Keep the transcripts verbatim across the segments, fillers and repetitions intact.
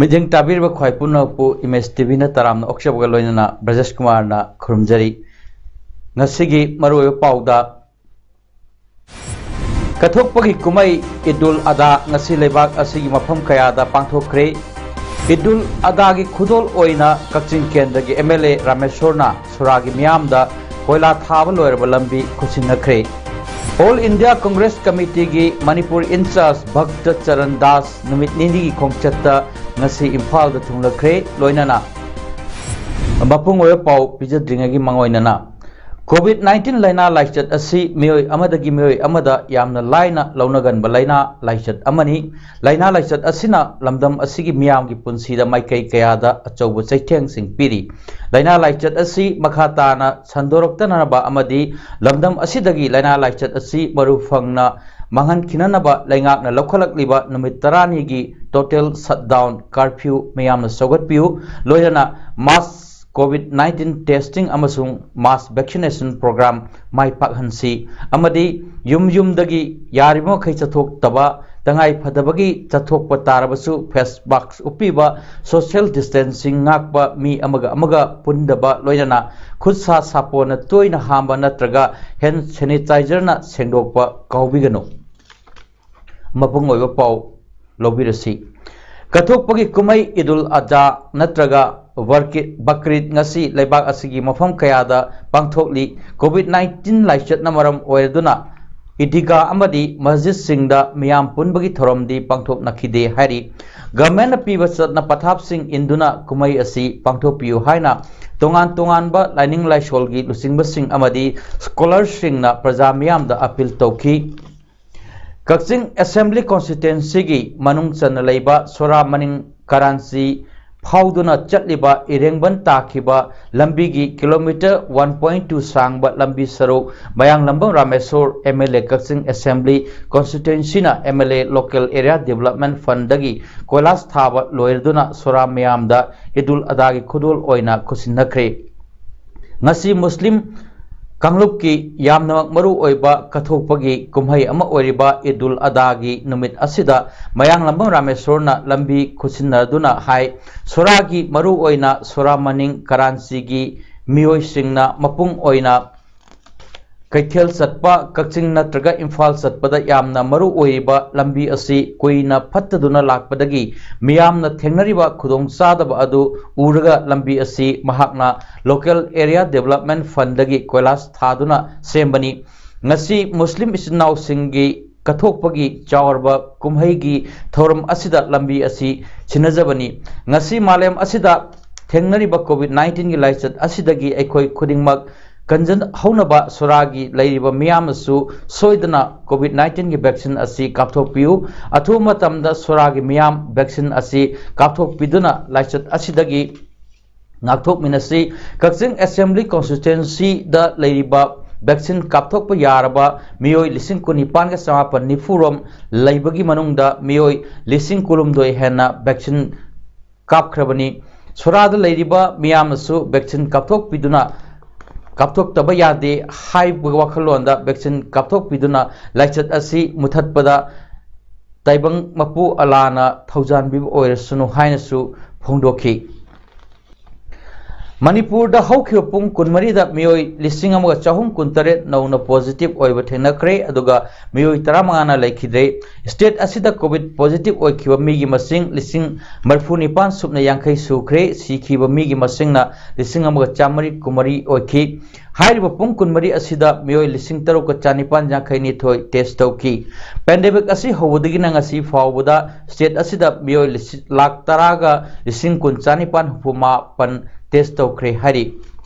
ꯃꯤꯠꯌꯦꯡ ꯇꯥꯕꯤꯔꯤꯕ ꯈ꯭ꯋꯥꯏ ꯄꯨꯝꯅꯃꯛꯄꯨ ꯏꯃꯦꯖ ꯇꯤꯚꯤꯅ ꯇꯔꯥꯝꯅ ꯑꯣꯛꯆꯕꯒ ꯂꯣꯏꯅꯅ ꯕ꯭ꯔꯖꯦꯁ ꯀꯨꯃꯥꯔꯅ ꯈꯨꯔꯨꯝꯖꯔꯤ꯫ ꯉꯁꯤꯒꯤ ꯃꯔꯨꯑꯣꯏꯕ ꯄꯥꯎꯗ, ꯀꯠꯊꯣꯛꯄꯒꯤ ꯀꯨꯝꯍꯩ ꯏꯗꯨꯜ ꯑꯗꯥ ꯉꯁꯤ ꯂꯩꯕꯥꯛ ꯑꯁꯤꯒꯤ ꯃꯐꯝ ꯀꯌꯥꯗ ꯄꯥꯡꯊꯣꯛꯈ꯭ꯔꯦ꯫ ꯏꯗꯨꯜ ꯑꯗꯥꯒꯤ ꯈꯨꯗꯣꯜ ꯑꯣꯏꯅ ꯀꯛꯆꯤꯡ ꯀꯦꯟꯗ꯭ꯔꯒꯤ ꯑꯦꯝ ꯑꯦꯜ ꯑꯦ ꯔꯥꯃꯦꯁꯣꯔꯅ ꯁꯨꯔꯥꯒꯤ ꯃꯤꯌꯥꯝꯗ ꯀꯣꯏꯂꯥ ꯊꯥꯕ ꯂꯣꯏꯔꯕ ꯂꯝꯕꯤ ꯈꯨꯠꯁꯤꯟꯅꯈ꯭ꯔꯦ꯫ ꯑꯣꯜ ꯏꯟꯗꯤꯌꯥ ꯀꯪꯒ꯭ꯔꯦꯁ ꯀꯃꯤꯇꯤꯒꯤ ꯃꯅꯤꯄꯨꯔ ꯏꯟꯆꯥꯔꯖ ꯚꯛꯇ ꯆꯔꯟ ꯗꯥꯁ ꯅꯨꯃꯤꯠ ꯅꯤꯅꯤꯒꯤ ꯈꯣꯡꯆꯠꯇ ꯉꯁꯤ ꯏꯝꯐꯥꯜꯗ ꯊꯨꯡꯂꯈ꯭ꯔꯦ꯫ ꯂꯣꯏꯅꯅ ꯃꯄꯨꯡ ꯑꯣꯏꯕ ꯄꯥꯎ ꯄꯤꯖꯗ꯭ꯔꯤꯉꯩꯒꯤ ꯃꯥꯡꯑꯣꯏꯅꯅ, ꯀꯣꯚꯤꯗ ꯅꯥꯏꯟꯇꯤꯟ ꯂꯥꯏꯅꯥ ꯂꯥꯏꯆꯠ ꯑꯁꯤ ꯃꯤꯑꯣꯏ ꯑꯃꯗꯒꯤ ꯃꯤꯑꯣꯏ ꯑꯃꯗ ꯌꯥꯝꯅ ꯂꯥꯏꯅ ꯂꯧꯅꯒꯟꯕ ꯂꯥꯏꯅꯥ ꯂꯥꯏꯆꯠ ꯑꯃꯅꯤ꯫ ꯂꯥꯏꯅꯥ ꯂꯥꯏꯆꯠ ꯑꯁꯤꯅ ꯂꯝꯗꯝ ꯑꯁꯤꯒꯤ ꯃꯤꯌꯥꯝꯒꯤ ꯄꯨꯟꯁꯤꯗ ꯃꯥꯏꯀꯩ ꯀꯌꯥꯗ ꯑꯆꯧꯕ ꯆꯩꯊꯦꯡꯁꯤꯡ ꯄꯤꯔꯤ꯫ ꯂꯥꯏꯅꯥ ꯂꯥꯏꯆꯠ ꯑꯁꯤ ꯃꯈꯥ ꯇꯥꯅ ꯁꯟꯗꯣꯔꯛꯇꯅꯕ ꯑꯃꯗꯤ ꯂꯝꯗꯝ ꯑꯁꯤꯗꯒꯤ ꯂꯥꯏꯅꯥ ꯂꯥꯏꯆꯠ ꯑꯁꯤ ꯃꯔꯨ ꯐꯪꯅ ꯃꯥꯡꯍꯟꯈꯤꯅꯅꯕ ꯂꯩꯉꯥꯛꯅ ꯂꯧꯈꯠꯂꯛꯂꯤꯕ ꯅꯨꯃꯤꯠ ꯇꯔꯥꯅꯤꯒꯤ ꯇꯣꯇꯦꯜ ꯁꯠꯗꯥꯎꯟ ꯀꯥꯔꯐ꯭ꯌꯨ ꯃꯤꯌꯥꯝꯅ ꯁꯧꯒꯠꯄꯤꯌꯨ꯫ ꯂꯣꯏꯅꯅ ꯃꯥꯁ ꯀꯣꯚꯤꯗ ꯅꯥꯏꯟꯇꯤꯟ ꯇꯦꯁꯇꯤꯡ ꯑꯃꯁꯨꯡ ꯃꯥꯁ ꯚꯦꯛꯁꯤꯅꯦꯁꯟ ꯄ꯭ꯔꯣꯒ꯭ꯔꯥꯝ ꯃꯥꯏ ꯄꯥꯛꯍꯟꯁꯤ ꯑꯃꯗꯤ ꯌꯨꯝ ꯌꯨꯝꯗꯒꯤ ꯌꯥꯔꯤꯕ ꯃꯈꯩ ꯆꯠꯊꯣꯛꯇꯕ, ꯇꯉꯥꯏ ꯐꯗꯕꯒꯤ ꯆꯠꯊꯣꯛꯄ ꯇꯥꯔꯕꯁꯨ ꯐꯦꯁ ꯃꯥꯁꯛ ꯎꯞꯄꯤꯕ, ꯁꯣꯁꯤꯌꯦꯜ ꯗꯤꯁꯇꯦꯟꯁꯤꯡ ꯉꯥꯛꯄ, ꯃꯤ ꯑꯃꯒ ꯑꯃꯒ ꯄꯨꯟꯗꯕ, ꯂꯣꯏꯅꯅ ꯈꯨꯠ ꯁꯥ ꯁꯥꯄꯣꯟꯅ ꯇꯣꯏꯅ ꯍꯥꯝꯕ ꯅꯠꯇ꯭ꯔꯒ ꯍꯦꯟ ꯁꯦꯅꯤꯇꯥꯏꯖꯔꯅ ꯁꯦꯡꯗꯣꯛꯄ ꯀꯥꯎꯕꯤꯒꯅꯨ꯫ ꯃꯄꯨꯡ ꯑꯣꯏꯕ ꯄꯥꯎ ꯂꯧꯕꯤꯔꯁꯤ꯫ ꯀꯠꯊꯣꯛꯄꯒꯤ ꯀꯨꯝꯍꯩ ꯏꯗꯨꯜ ꯑꯖꯥ ꯅꯠꯇ꯭ꯔꯒ ꯕꯔꯀꯤ-, ꯕꯀ꯭ꯔꯤꯗ ꯉꯁꯤ ꯂꯩꯕꯥꯛ ꯑꯁꯤꯒꯤ ꯃꯐꯝ ꯀꯌꯥꯗ ꯄꯥꯡꯊꯣꯛꯂꯤ꯫ ꯀꯣꯚꯤꯗ ꯅꯥꯏꯟꯇꯤꯟ ꯂꯥꯏꯆꯠꯅ ꯃꯔꯝ ꯑꯣꯏꯔꯗꯨꯅ ꯏꯗꯤꯒꯥ ꯑꯃꯗꯤ ꯃꯁꯖꯤꯗꯁꯤꯡꯗ ꯃꯤꯌꯥꯝ ꯄꯨꯟꯕꯒꯤ ꯊꯧꯔꯝꯗꯤ ꯄꯥꯡꯊꯣꯛꯅꯈꯤꯗꯦ ꯍꯥꯏꯔꯤ꯫ ꯒꯚꯔꯟꯃꯦꯟꯠꯅ ꯄꯤꯕ ꯆꯠꯅ ꯄꯊꯥꯞꯁꯤꯡ ꯏꯟꯗꯨꯅ ꯀꯨꯝꯍꯩ ꯑꯁꯤ ꯄꯥꯡꯊꯣꯛꯄꯤꯌꯨ ꯍꯥꯏꯅ ꯇꯣꯉꯥꯟ ꯇꯣꯉꯥꯟꯕ ꯂꯥꯏꯅꯤꯡ ꯂꯥꯏꯁꯣꯜꯒꯤ ꯂꯨꯆꯤꯡꯕꯁꯤꯡ ꯑꯃꯗꯤ ꯁ꯭ꯀꯣꯂꯔꯁꯤꯡꯅ ꯄ꯭ꯔꯖꯥ ꯃꯤꯌꯥꯝꯗ ꯑꯄꯤꯜ ꯇꯧꯈꯤ꯫ ꯀꯛꯆꯤꯡ Assembly Constituencyꯒꯤ ꯃꯅꯨꯡ ꯆꯟꯅ ꯂꯩꯕ ꯁꯣꯔꯥ ꯃꯅꯤꯡ ꯀꯔꯥꯟꯆꯤ ꯐꯥꯎꯗꯨꯅ ꯆꯠꯂꯤꯕ ꯏꯔꯦꯡꯕꯟ ꯇꯥꯈꯤꯕ ꯂꯝꯕꯤꯒꯤ kilometre one point two ꯁꯥꯡꯕ ꯂꯝꯕꯤ ꯁꯔꯨꯛ ꯃꯌꯥꯡꯂꯝꯕꯝ ꯔꯥꯃꯦꯁꯣꯔ, MLA, ꯀꯛꯆꯤꯡ Assembly Constituencyꯅ MLA Local Area Development Fundꯗꯒꯤ ꯀꯣꯏꯂꯥꯁ ꯊꯥꯕ ꯂꯣꯏꯔꯗꯨꯅ ꯁꯣꯔꯥ ꯃꯤꯌꯥꯝꯗ ꯏꯗꯨꯜ ꯑꯗꯥꯒꯤ ꯈꯨꯗꯣꯜ ꯑꯣꯏꯅ ꯈꯨꯠꯁꯤꯟꯅꯈ꯭ꯔꯦ꯫ ꯉꯁꯤ ꯃꯨꯁꯂꯤꯝ ꯀꯥꯡꯂꯨꯞꯀꯤ ꯌꯥꯝꯅꯃꯛ ꯃꯔꯨ ꯑꯣꯏꯕ ꯀꯠꯊꯣꯛꯄꯒꯤ ꯀꯨꯝꯍꯩ ꯑꯃ ꯑꯣꯏꯔꯤꯕ ꯏꯗꯨꯜ ꯑꯗꯥꯒꯤ ꯅꯨꯃꯤꯠ ꯑꯁꯤꯗ ꯃꯌꯥꯡꯂꯝꯕꯝ ꯔꯥꯃꯦꯁꯣꯔꯅ ꯂꯝꯕꯤ ꯈꯨꯠꯁꯤꯟꯅꯗꯨꯅ ꯍꯥꯏ, ꯁꯣꯔꯥꯒꯤ ꯃꯔꯨ ꯑꯣꯏꯅ ꯁꯣꯔꯥ ꯃꯅꯤꯡ ꯀꯔꯥꯟꯆꯤꯒꯤ ꯃꯤꯑꯣꯏꯁꯤꯡꯅ ꯃꯄꯨꯡ ꯑꯣꯏꯅ ꯀꯩꯊꯦꯜ ꯆꯠꯄ, ꯀꯛꯆꯤꯡ ꯅꯠꯇ꯭ꯔꯒ ꯏꯝꯐꯥꯜ ꯆꯠꯄꯗ ꯌꯥꯝꯅ ꯃꯔꯨ ꯑꯣꯏꯔꯤꯕ ꯂꯝꯕꯤ ꯑꯁꯤ ꯀꯨꯏꯅ ꯐꯠꯇꯗꯨꯅ ꯂꯥꯛꯄꯗꯒꯤ ꯃꯤꯌꯥꯝꯅ ꯊꯦꯡꯅꯔꯤꯕ ꯈꯨꯗꯣꯡꯆꯥꯗꯕ ꯑꯗꯨ ꯎꯔꯒ ꯂꯝꯕꯤ ꯑꯁꯤ ꯃꯍꯥꯛꯅ Local Area Development Fundꯗꯒꯤ ꯀꯣꯏꯂꯥꯁ ꯊꯥꯗꯨꯅ ꯁꯦꯝꯕꯅꯤ꯫ ꯉꯁꯤ ꯃꯨꯁꯂꯤꯝ ꯏꯆꯤꯟ ꯏꯅꯥꯎꯁꯤꯡꯒꯤ ꯀꯠꯊꯣꯛꯄꯒꯤ ꯆꯥꯎꯔꯕ ꯀꯨꯝꯍꯩꯒꯤ ꯊꯧꯔꯝ ꯑꯁꯤꯗ ꯂꯝꯕꯤ ꯑꯁꯤ ꯁꯤꯟꯅꯖꯕꯅꯤ꯫ ꯉꯁꯤ ꯃꯥꯂꯦꯝ ꯑꯁꯤꯗ ꯊꯦꯡꯅꯔꯤꯕ COVID nineteenꯒꯤ ꯂꯥꯏꯆꯠ ꯑꯁꯤꯗꯒꯤ ꯑꯩꯈꯣꯏ ꯈꯨꯗꯤꯡꯃꯛ ꯀꯟꯖꯟꯍꯧꯅꯕ ꯁꯣꯔꯥꯒꯤ ꯂꯩꯔꯤꯕ ꯃꯤꯌꯥꯝꯅꯁꯨ ꯁꯣꯏꯗꯅ COVID nineteenꯒꯤ vaccine ꯑꯁꯤ ꯀꯥꯞꯊꯣꯛꯄꯤꯌꯨ꯫ ꯑꯊꯨꯕ ꯃꯇꯝꯗ ꯁꯣꯔꯥꯒꯤ ꯃꯤꯌꯥꯝ vaccine ꯑꯁꯤ ꯀꯥꯞꯊꯣꯛꯄꯤꯗꯨꯅ ꯂꯥꯏꯆꯠ ꯑꯁꯤꯗꯒꯤ ꯉꯥꯛꯊꯣꯛꯃꯤꯟꯅꯁꯤ꯫ ꯀꯛꯆꯤꯡ Assembly Constituencyꯗ ꯂꯩꯔꯤꯕ vaccine ꯀꯥꯞꯊꯣꯛꯄ ꯌꯥꯔꯕ ꯃꯤꯑꯣꯏ ꯂꯤꯁꯤꯡ ꯀꯨꯟꯅꯤꯄꯥꯟꯒ ꯆꯃꯥꯄꯟ ꯅꯤꯐꯨ ꯔꯣꯝ ꯂꯩꯕꯒꯤ ꯃꯅꯨꯡꯗ ꯃꯤꯑꯣꯏ ꯂꯤꯁꯤꯡ ꯀꯨꯟꯍꯨꯝꯗꯣꯏ ꯍꯦꯟꯅ vaccine ꯀꯥꯞꯈ꯭ꯔꯕꯅꯤ꯫ ꯁꯣꯔꯥꯗ ꯂꯩꯔꯤꯕ ꯃꯤꯌꯥꯝꯅꯁꯨ vaccine ꯀꯥꯞꯊꯣꯛꯄꯤꯗꯨꯅ, ꯀꯥꯞꯊꯣꯛꯇꯕ ꯌꯥꯗꯦ ꯍꯥꯏꯕ ꯋꯥꯈꯜꯂꯣꯟꯗ vaccine ꯀꯥꯞꯊꯣꯛꯄꯤꯗꯨꯅ ꯂꯥꯏꯆꯠ ꯑꯁꯤ ꯃꯨꯊꯠꯄꯗ ꯇꯥꯏꯕꯪ ꯃꯄꯨ ꯑꯂꯥꯅ ꯊꯧꯖꯥꯟꯕꯤꯕ ꯑꯣꯏꯔꯁꯅꯨ ꯍꯥꯏꯅꯁꯨ ꯐꯣꯡꯗꯣꯛꯈꯤ꯫ ꯃꯅꯤꯄꯨꯔꯗ ꯍꯧꯈꯤꯕ ꯄꯨꯡ ꯀꯨꯟꯃꯔꯤꯗ ꯃꯤꯑꯣꯏ ꯂꯤꯁꯤꯡ ꯑꯃꯒ ꯆꯍꯨꯝ ꯀꯨꯟꯇꯔꯦꯠ ꯅꯧꯅ positive ꯑꯣꯏꯕ ꯊꯦꯡꯅꯈ꯭ꯔꯦ, ꯑꯗꯨꯒ ꯃꯤꯑꯣꯏ ꯇꯔꯥꯃꯉꯥꯅ ꯂꯩꯈꯤꯗ꯭ꯔꯦ꯫ State ꯑꯁꯤꯗ COVID positive ꯑꯣꯏꯈꯤꯕ ꯃꯤꯒꯤ ꯃꯁꯤꯡ ꯂꯤꯁꯤꯡ ꯃꯔꯤꯐꯨ ꯅꯤꯄꯥꯟ ꯁꯨꯞꯅ ꯌꯥꯡꯈꯩ ꯁꯨꯈ꯭ꯔꯦ꯫ ꯁꯤꯈꯤꯕ ꯃꯤꯒꯤ ꯃꯁꯤꯡꯅ ꯂꯤꯁꯤꯡ ꯑꯃꯒ ꯆꯥꯃꯔꯤ ꯀꯨꯟꯃꯔꯤ ꯑꯣꯏꯈꯤ꯫ ꯍꯥꯏꯔꯤꯕ ꯄꯨꯡ ꯀꯨꯟꯃꯔꯤ ꯑꯁꯤꯗ ꯃꯤꯑꯣꯏ ꯂꯤꯁꯤꯡ ꯇꯔꯨꯛꯀ ꯆꯅꯤꯄꯥꯟ ꯌꯥꯡꯈꯩ ꯅꯤꯊꯣꯏ test ꯇꯧꯈꯤ꯫ Pandemic ꯑꯁꯤ ꯍꯧꯕꯗꯒꯤꯅ ꯉꯁꯤ ꯐꯥꯎꯕꯗ state ꯑꯁꯤꯗ ꯃꯤꯑꯣꯏ ꯂꯤꯁꯤꯡ, ꯂꯥꯈ ꯇꯔꯥꯒ ꯂꯤꯁꯤꯡ ꯀꯨꯟ ꯆꯅꯤꯄꯥꯟ ꯍꯨꯝꯐꯨ ꯃꯥꯄꯟ test ꯇꯧꯈ꯭ꯔꯦ ꯍꯥꯏꯔꯤ꯫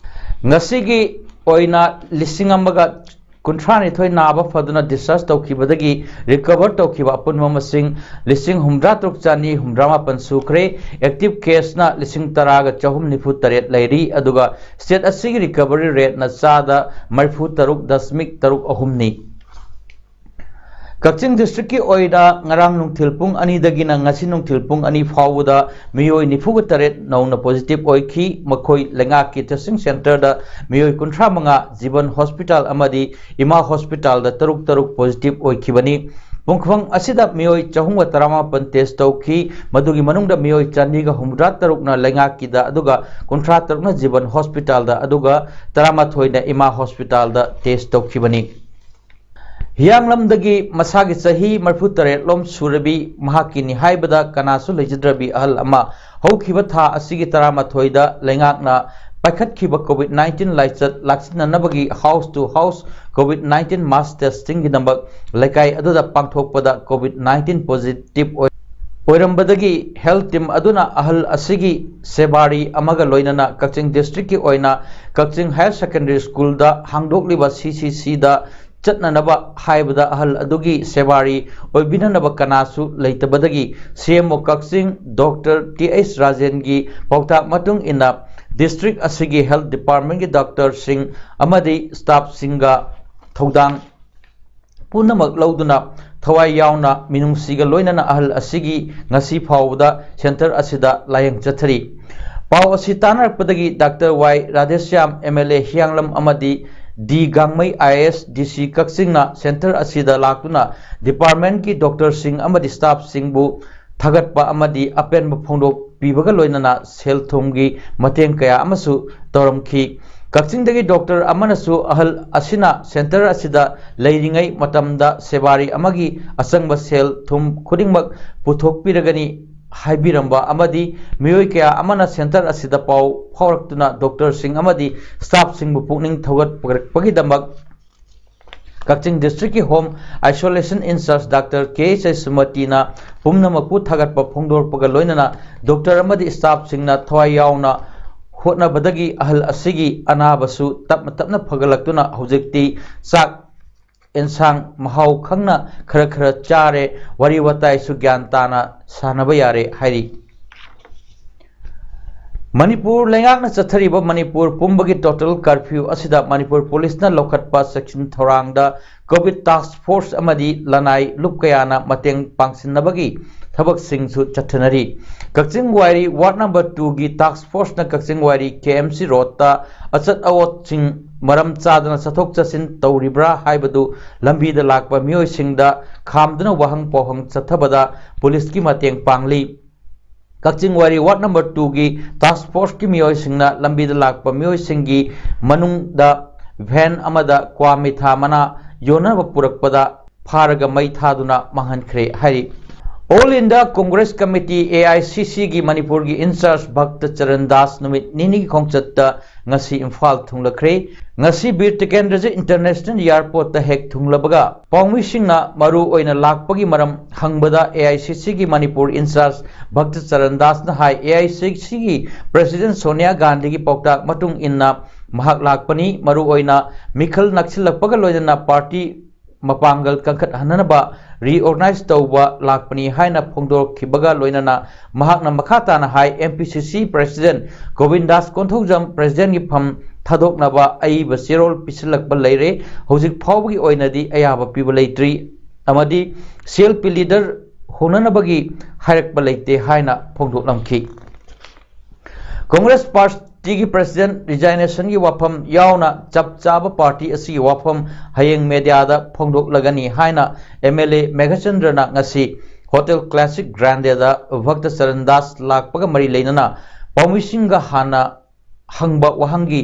ꯉꯁꯤꯒꯤ ꯑꯣꯏꯅ ꯂꯤꯁꯤꯡ ꯑꯃꯒ ꯀꯨꯟꯊ꯭ꯔꯥ ꯅꯤꯊꯣꯏ ꯅꯥꯕ ꯐꯗꯨꯅ discharge ꯇꯧꯈꯤꯕꯗꯒꯤ recover ꯇꯧꯈꯤꯕ ꯑꯄꯨꯟꯕ ꯃꯁꯤꯡ ꯂꯤꯁꯤꯡ ꯍꯨꯝꯗ꯭ꯔꯥ ꯇꯔꯨꯛ ꯆꯅꯤ ꯍꯨꯝꯗ꯭ꯔꯥ ꯃꯥꯄꯟ ꯁꯨꯈ꯭ꯔꯦ꯫ Active caseꯅ ꯂꯤꯁꯤꯡ ꯇꯔꯥꯒ ꯆꯍꯨꯝ ꯅꯤꯐꯨ ꯇꯔꯦꯠ ꯂꯩꯔꯤ, ꯑꯗꯨꯒ state ꯑꯁꯤꯒꯤ recovery rateꯅ ꯆꯥꯗ ꯃꯔꯤꯐꯨ ꯇꯔꯨꯛ ꯗꯁꯃꯤꯛ ꯇꯔꯨꯛ ꯑꯍꯨꯝꯅꯤ꯫ ꯀꯛꯆꯤꯡ districtꯀꯤ ꯑꯣꯏꯅ ꯉꯔꯥꯡ ꯅꯨꯡꯊꯤꯜ ꯄꯨꯡ ꯑꯅꯤꯗꯒꯤꯅ ꯉꯁꯤ ꯅꯨꯡꯊꯤꯜ ꯄꯨꯡ ꯑꯅꯤ ꯐꯥꯎꯕꯗ ꯃꯤꯑꯣꯏ ꯅꯤꯐꯨꯒ ꯇꯔꯦꯠ ꯅꯧꯅ positive ꯑꯣꯏꯈꯤ꯫ ꯃꯈꯣꯏ ꯂꯩꯉꯥꯛꯀꯤ testing centreꯗ ꯃꯤꯑꯣꯏ ꯀꯨꯟꯊ꯭ꯔꯥ ꯃꯉꯥ, ꯖꯤꯕꯟ hospital ꯑꯃꯗꯤ ꯏꯃꯥ hospitalꯗ ꯇꯔꯨꯛ ꯇꯔꯨꯛ positive ꯑꯣꯏꯈꯤꯕꯅꯤ꯫ ꯄꯨꯡꯐꯝ ꯑꯁꯤꯗ ꯃꯤꯑꯣꯏ ꯆꯍꯨꯝꯒ ꯇꯔꯥꯃꯥꯄꯟ test ꯇꯧꯈꯤ꯫ ꯃꯗꯨꯒꯤ ꯃꯅꯨꯡꯗ ꯃꯤꯑꯣꯏ ꯆꯅꯤꯒ ꯍꯨꯝꯐꯨꯇꯔꯥ ꯇꯔꯨꯛꯅ ꯂꯩꯉꯥꯛꯀꯤꯗ, ꯑꯗꯨꯒ ꯀꯨꯟꯊ꯭ꯔꯥ ꯇꯔꯨꯛꯅ ꯖꯤꯕꯟ hospitalꯗ, ꯑꯗꯨꯒ ꯇꯔꯥꯃꯥꯊꯣꯏꯅ ꯏꯃꯥ hospitalꯗ test ꯇꯧꯈꯤꯕꯅꯤ꯫ ꯍꯤꯌꯥꯡꯂꯝꯗꯒꯤ ꯃꯁꯥꯒꯤ ꯆꯍꯤ ꯃꯔꯤꯐꯨ ꯇꯔꯦꯠ ꯂꯣꯝ ꯁꯨꯔꯕꯤ, ꯃꯍꯥꯛꯀꯤꯅꯤ ꯍꯥꯏꯕꯗ ꯀꯅꯥꯁꯨ ꯂꯩꯖꯗ꯭ꯔꯕꯤ ꯑꯍꯜ ꯑꯃ ꯍꯧꯈꯤꯕ ꯊꯥ ꯑꯁꯤꯒꯤ ꯇꯔꯥꯃꯥꯊꯣꯏꯗ ꯂꯩꯉꯥꯛꯅ ꯄꯥꯏꯈꯠꯈꯤꯕ COVID nineteen ꯂꯥꯏꯆꯠ ꯂꯥꯛꯁꯤꯟꯅꯅꯕꯒꯤ house to house COVID nineteen mass testingꯒꯤꯗꯃꯛ ꯂꯩꯀꯥꯏ ꯑꯗꯨꯗ ꯄꯥꯡꯊꯣꯛꯄꯗ COVID nineteen positive ꯑꯣꯏ-, ꯑꯣꯏꯔꯝꯕꯗꯒꯤ health team ꯑꯗꯨꯅ ꯑꯍꯜ ꯑꯁꯤꯒꯤ ꯁꯦꯕꯥꯔꯤ ꯑꯃꯒ ꯂꯣꯏꯅꯅ ꯀꯛꯆꯤꯡ districtꯀꯤ ꯑꯣꯏꯅ ꯀꯛꯆꯤꯡ Higher Secondary Schoolꯗ ꯍꯥꯡꯗꯣꯛꯂꯤꯕ CCCꯗ ꯆꯠꯅꯅꯕ ꯍꯥꯏꯕꯗ ꯑꯍꯜ ꯑꯗꯨꯒꯤ ꯁꯦꯕꯥꯔꯤ ꯑꯣꯏꯕꯤꯅꯅꯕ ꯀꯅꯥꯁꯨ ꯂꯩꯇꯕꯗꯒꯤ CMO ꯀꯛꯆꯤꯡ Doctor Th ꯔꯥꯖꯦꯟꯒꯤ ꯄꯥꯎꯇꯥꯛ ꯃꯇꯨꯡ ꯏꯟꯅ district ꯑꯁꯤꯒꯤ health departmentꯀꯤ doctorꯁꯤꯡ ꯑꯃꯗꯤ staffꯁꯤꯡꯒ ꯊꯧꯗꯥꯡ ꯄꯨꯝꯅꯃꯛ ꯂꯧꯗꯨꯅ ꯊꯋꯥꯏ ꯌꯥꯎꯅ ꯃꯤꯅꯨꯡꯁꯤꯒ ꯂꯣꯏꯅꯅ ꯑꯍꯜ ꯑꯁꯤꯒꯤ ꯉꯁꯤ ꯐꯥꯎꯕꯗ centre ꯑꯁꯤꯗ ꯂꯥꯌꯦꯡ ꯆꯠꯊꯔꯤ꯫ ꯄꯥꯎ ꯑꯁꯤ ꯇꯥꯟꯅꯔꯛꯄꯗꯒꯤ Doctor ꯋꯥꯏ ꯔꯥꯙꯦꯁ꯭ꯌꯥꯝ, MLA ꯍꯤꯌꯥꯡꯂꯝ, ꯑꯃꯗꯤ ꯗꯤ ꯒꯥꯡꯃꯩ, IAS, DC ꯀꯛꯆꯤꯡꯅ centre ꯑꯁꯤꯗ ꯂꯥꯛꯇꯨꯅ departmentꯀꯤ doctorꯁꯤꯡ ꯑꯃꯗꯤ staffꯁꯤꯡꯕꯨ ꯊꯥꯒꯠꯄ ꯑꯃꯗꯤ ꯑꯄꯦꯟꯕ ꯐꯣꯡꯗꯣꯛꯄꯤꯕꯒ ꯂꯣꯏꯅꯅ ꯁꯦꯜ ꯊꯨꯝꯒꯤ ꯃꯇꯦꯡ ꯀꯌꯥ ꯑꯃꯁꯨ ꯇꯧꯔꯝꯈꯤ꯫ ꯀꯛꯆꯤꯡꯗꯒꯤ doctor ꯑꯃꯅꯁꯨ ꯑꯍꯜ ꯑꯁꯤꯅ centre ꯑꯁꯤꯗ ꯂꯩꯔꯤꯉꯩ ꯃꯇꯝꯗ ꯁꯦꯕꯥꯔꯤ ꯑꯃꯒꯤ ꯑꯆꯪꯕ ꯁꯦꯜ ꯊꯨꯝ ꯈꯨꯗꯤꯡꯃꯛ ꯄꯨꯊꯣꯛꯄꯤꯔꯒꯅꯤ ꯍꯥꯏꯕꯤꯔꯝꯕ ꯑꯃꯗꯤ ꯃꯤꯑꯣꯏ ꯀꯌꯥ ꯑꯃꯅ centre ꯑꯁꯤꯗ ꯄꯥꯎ ꯐꯥꯎꯔꯛꯇꯨꯅ doctorꯁꯤꯡ ꯑꯃꯗꯤ staffꯁꯤꯡꯕꯨ ꯄꯨꯛꯅꯤꯡ ꯊꯧꯒꯠꯄꯤꯔꯛꯄꯒꯤꯗꯃꯛ ꯀꯛꯆꯤꯡ districtꯀꯤ home isolation in charge Doctor K H ꯁꯨꯃꯇꯤꯅ ꯄꯨꯝꯅꯃꯛꯄꯨ ꯊꯥꯒꯠꯄ ꯐꯣꯡꯗꯣꯔꯛꯄꯒ ꯂꯣꯏꯅꯅ doctor ꯑꯃꯗꯤ staffꯁꯤꯡꯅ ꯊꯋꯥꯏ ꯌꯥꯎꯅ ꯍꯣꯠꯅꯕꯗꯒꯤ ꯑꯍꯜ ꯑꯁꯤꯒꯤ ꯑꯅꯥꯕꯁꯨ ꯇꯞꯅ ꯇꯞꯅ ꯐꯒꯠꯂꯛꯇꯨꯅ ꯍꯧꯖꯤꯛꯇꯤ ꯆꯥꯛ ꯑꯦꯟꯁꯥꯡ ꯃꯍꯥꯎ ꯈꯪꯅ ꯈꯔ ꯈꯔ ꯆꯥꯔꯦ, ꯋꯥꯔꯤ ꯋꯥꯇꯥꯏꯁꯨ ꯒ꯭ꯌꯥꯟ ꯇꯥꯅ ꯁꯥꯟꯅꯕ ꯌꯥꯔꯦ ꯍꯥꯏꯔꯤ꯫ ꯃꯅꯤꯄꯨꯔ ꯂꯩꯉꯥꯛꯅ ꯆꯠꯊꯔꯤꯕ ꯃꯅꯤꯄꯨꯔ ꯄꯨꯝꯕꯒꯤ total curfew ꯑꯁꯤꯗ ꯃꯅꯤꯄꯨꯔ ꯄꯨꯂꯤꯁꯅ ꯂꯧꯈꯠꯄ ꯆꯦꯛꯁꯤꯟ ꯊꯧꯔꯥꯡꯗ COVID task force ꯑꯃꯗꯤ ꯂꯅꯥꯏ ꯂꯨꯞ ꯀꯌꯥꯅ ꯃꯇꯦꯡ ꯄꯥꯡꯁꯤꯟꯅꯕꯒꯤ ꯊꯕꯛꯁꯤꯡꯁꯨ ꯆꯠꯊꯅꯔꯤ꯫ ꯀꯛꯆꯤꯡ ꯋꯥꯏꯔꯤ ward number two ꯒꯤ task force ꯅ ꯀꯛꯆꯤꯡ ꯋꯥꯏꯔꯤ KMC road ꯇ ꯑꯆꯠ ꯑꯋꯣꯠꯁꯤꯡ ꯃꯔꯝ ꯆꯥꯗꯅ ꯆꯠꯊꯣꯛ ꯆꯠꯁꯤꯟ ꯇꯧꯔꯤꯕ꯭ꯔꯥ ꯍꯥꯏꯕꯗꯨ ꯂꯝꯕꯤꯗ ꯂꯥꯛꯄ ꯃꯤꯑꯣꯏꯁꯤꯡꯗ ꯈꯥꯝꯗꯨꯅ ꯋꯥꯍꯪ ꯄꯥꯎꯍꯪ ꯆꯠꯊꯕꯗ ꯄꯨꯂꯤꯁꯀꯤ ꯃꯇꯦꯡ ꯄꯥꯡꯂꯤ꯫ ꯀꯛꯆꯤꯡ ꯋꯥꯏꯔꯤ ward number two ꯒꯤ task force ꯀꯤ ꯃꯤꯑꯣꯏꯁꯤꯡꯅ ꯂꯝꯕꯤꯗ ꯂꯥꯛꯄ ꯃꯤꯑꯣꯏꯁꯤꯡꯒꯤ ꯃꯅꯨꯡꯗ van ꯑꯃꯗ ꯀ꯭ꯋꯥ ꯃꯤꯊꯥ ꯃꯅꯥ ꯌꯣꯟꯅꯕ ꯄꯨꯔꯛꯄꯗ ꯐꯥꯔꯒ ꯃꯩ ꯊꯥꯗꯨꯅ ꯃꯥꯡꯍꯟꯈ꯭ꯔꯦ ꯍꯥꯏꯔꯤ꯫ All India Congress Committee, AICC ꯒꯤ ꯃꯅꯤꯄꯨꯔꯒꯤ in-charge ꯚꯛꯇ ꯆꯔꯟ ꯗꯥꯁ ꯅꯨꯃꯤꯠ ꯅꯤꯅꯤꯒꯤ ꯈꯣꯡꯆꯠꯇ ꯉꯁꯤ ꯏꯝꯐꯥꯜ ꯊꯨꯡꯂꯈ꯭ꯔꯦ꯫ ꯉꯁꯤ ꯕꯤꯔ ꯇꯤꯀꯦꯟꯗ꯭ꯔꯖꯤꯠ International Airport ꯇ ꯍꯦꯛ ꯊꯨꯡꯂꯕꯒ ꯄꯥꯎꯃꯤꯁꯤꯡꯅ ꯃꯔꯨ ꯑꯣꯏꯅ ꯂꯥꯛꯄꯒꯤ ꯃꯔꯝ ꯍꯪꯕꯗ AICC ꯒꯤ ꯃꯅꯤꯄꯨꯔ in-charge ꯚꯛꯇ ꯆꯔꯟ ꯗꯥꯁꯅ ꯍꯥꯏ, AICC ꯒꯤ President ꯁꯣꯅꯤꯌꯥ ꯒꯥꯟꯙꯤꯒꯤ ꯄꯥꯎꯇꯥꯛ ꯃꯇꯨꯡ ꯏꯟꯅ ꯃꯍꯥꯛ ꯂꯥꯛꯄꯅꯤ꯫ ꯃꯔꯨ ꯑꯣꯏꯅ ꯃꯤꯈꯜ ꯅꯛꯁꯤꯜꯂꯛꯄꯒ ꯂꯣꯏꯅꯅ party ꯃꯄꯥꯡꯒꯜ ꯀꯟꯈꯠꯍꯟꯅꯕ reorganize ꯇꯧꯕ ꯂꯥꯛꯄꯅꯤ ꯍꯥꯏꯅ ꯐꯣꯡꯗꯣꯔꯛꯈꯤꯕꯒ ꯂꯣꯏꯅꯅ ꯃꯍꯥꯛꯅ ꯃꯈꯥ ꯇꯥꯅ ꯍꯥꯏ, MPCC President ꯒꯣꯕꯤꯟꯗꯥꯁ ꯀꯣꯟꯊꯧꯖꯝ President ꯀꯤ ꯐꯝ ꯊꯥꯗꯣꯛꯅꯕ ꯑꯏꯕ ꯆꯦꯔꯣꯜ ꯄꯤꯁꯤꯜꯂꯛꯄ ꯂꯩꯔꯦ꯫ ꯍꯧꯖꯤꯛ ꯐꯥꯎꯕꯒꯤ ꯑꯣꯏꯅꯗꯤ ꯑꯌꯥꯕ ꯄꯤꯕ ꯂꯩꯇ꯭ꯔꯤ ꯑꯃꯗꯤ CLP leader ꯍꯣꯡꯅꯅꯕꯒꯤ ꯍꯥꯏꯔꯛꯄ ꯂꯩꯇꯦ ꯍꯥꯏꯅ ꯐꯣꯡꯗꯣꯛꯂꯝꯈꯤ꯫ Congress party ꯒꯤ President resignation ꯒꯤ ꯋꯥꯐꯝ ꯌꯥꯎꯅ ꯆꯞ ꯆꯥꯕ party ꯑꯁꯤꯒꯤ ꯋꯥꯐꯝ ꯍꯌꯦꯡ media ꯗ ꯐꯣꯡꯗꯣꯛꯂꯒꯅꯤ ꯍꯥꯏꯅ MLA ꯃꯦꯘꯆꯟꯗ꯭ꯔꯅ ꯉꯁꯤ Hotel Classic Grande ꯗ ꯚꯛꯇ ꯆꯔꯟ ꯗꯥꯁ ꯂꯥꯛꯄꯒ ꯃꯔꯤ ꯂꯩꯅꯅ ꯄꯥꯎꯃꯤꯁꯤꯡꯒ ꯍꯥꯟꯅ ꯍꯪꯕ ꯋꯥꯍꯪꯒꯤ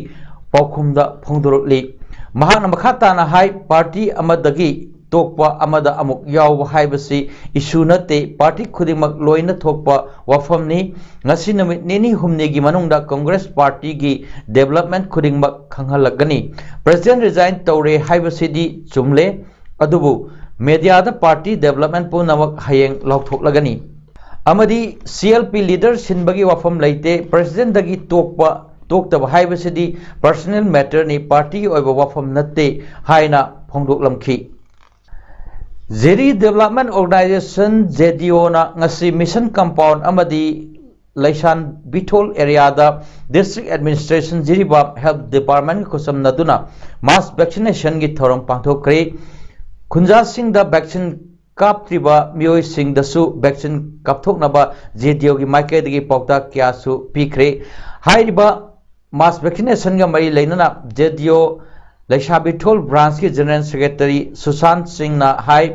ꯄꯥꯎꯈꯨꯝꯗ ꯐꯣꯡꯗꯣꯔꯛꯂꯤ꯫ ꯃꯍꯥꯛꯅ ꯃꯈꯥ ꯇꯥꯅ ꯍꯥꯏ, party ꯑꯃꯗꯒꯤ ꯇꯣꯛꯄ ꯑꯃꯗ ꯑꯃꯨꯛ ꯌꯥꯎꯕ ꯍꯥꯏꯕꯁꯤ issue ꯅꯠꯇꯦ꯫ Party ꯈꯨꯗꯤꯡꯃꯛ ꯂꯣꯏꯅ ꯊꯣꯛꯄ ꯋꯥꯐꯝꯅꯤ꯫ ꯉꯁꯤ ꯅꯨꯃꯤꯠ ꯅꯤꯅꯤ ꯍꯨꯝꯅꯤꯒꯤ ꯃꯅꯨꯡꯗ Congress party ꯒꯤ development ꯈꯨꯗꯤꯡꯃꯛ ꯈꯪꯍꯜꯂꯛꯀꯅꯤ꯫ President resign ꯇꯧꯔꯦ ꯍꯥꯏꯕꯁꯤꯗꯤ ꯆꯨꯝꯂꯦ, ꯑꯗꯨꯕꯨ media ꯗ party development ꯄꯨꯝꯅꯃꯛ ꯍꯌꯦꯡ ꯂꯥꯎꯊꯣꯛꯂꯒꯅꯤ꯫ ꯑꯃꯗꯤ CLP leader ꯁꯤꯟꯕꯒꯤ ꯋꯥꯐꯝ ꯂꯩꯇꯦ꯫ President ꯗꯒꯤ ꯇꯣꯛꯄ ꯇꯣꯛꯇꯕ ꯍꯥꯏꯕꯁꯤꯗꯤ personal matter ꯅꯤ, party ꯒꯤ ꯑꯣꯏꯕ ꯋꯥꯐꯝ ꯅꯠꯇꯦ ꯍꯥꯏꯅ ꯐꯣꯡꯗꯣꯛꯂꯝꯈꯤ꯫ ꯖꯤꯔꯤ Development Organisation, JDO ꯅ ꯉꯁꯤ Mission Compound ꯑꯃꯗꯤ ꯂꯩꯁꯥꯟ ꯕꯤꯊꯣꯜ area ꯗ District Administration, Jiribam Health Department ꯒ ꯈꯨꯠꯁꯝꯅꯗꯨꯅ mass vaccination ꯒꯤ ꯊꯧꯔꯝ ꯄꯥꯡꯊꯣꯛꯈ꯭ꯔꯦ꯫ ꯈꯨꯟꯖꯥꯁꯤꯡꯗ vaccine ꯀꯥꯞꯇ꯭ꯔꯤꯕ ꯃꯤꯑꯣꯏꯁꯤꯡꯗꯁꯨ vaccine ꯀꯥꯞꯊꯣꯛꯅꯕ JDO ꯒꯤ ꯃꯥꯏꯀꯩꯗꯒꯤ ꯄꯥꯎꯇꯥꯛ ꯀꯌꯥꯁꯨ ꯄꯤꯈ꯭ꯔꯦ꯫ ꯍꯥꯏꯔꯤꯕ mass vaccination ꯒ ꯃꯔꯤ ꯂꯩꯅꯅ JDO ꯂꯩꯁꯥꯕꯤꯊꯣꯜ branch ꯀꯤ General Secretary ꯁꯨꯁꯥꯟ ꯁꯤꯡꯅ ꯍꯥꯏ,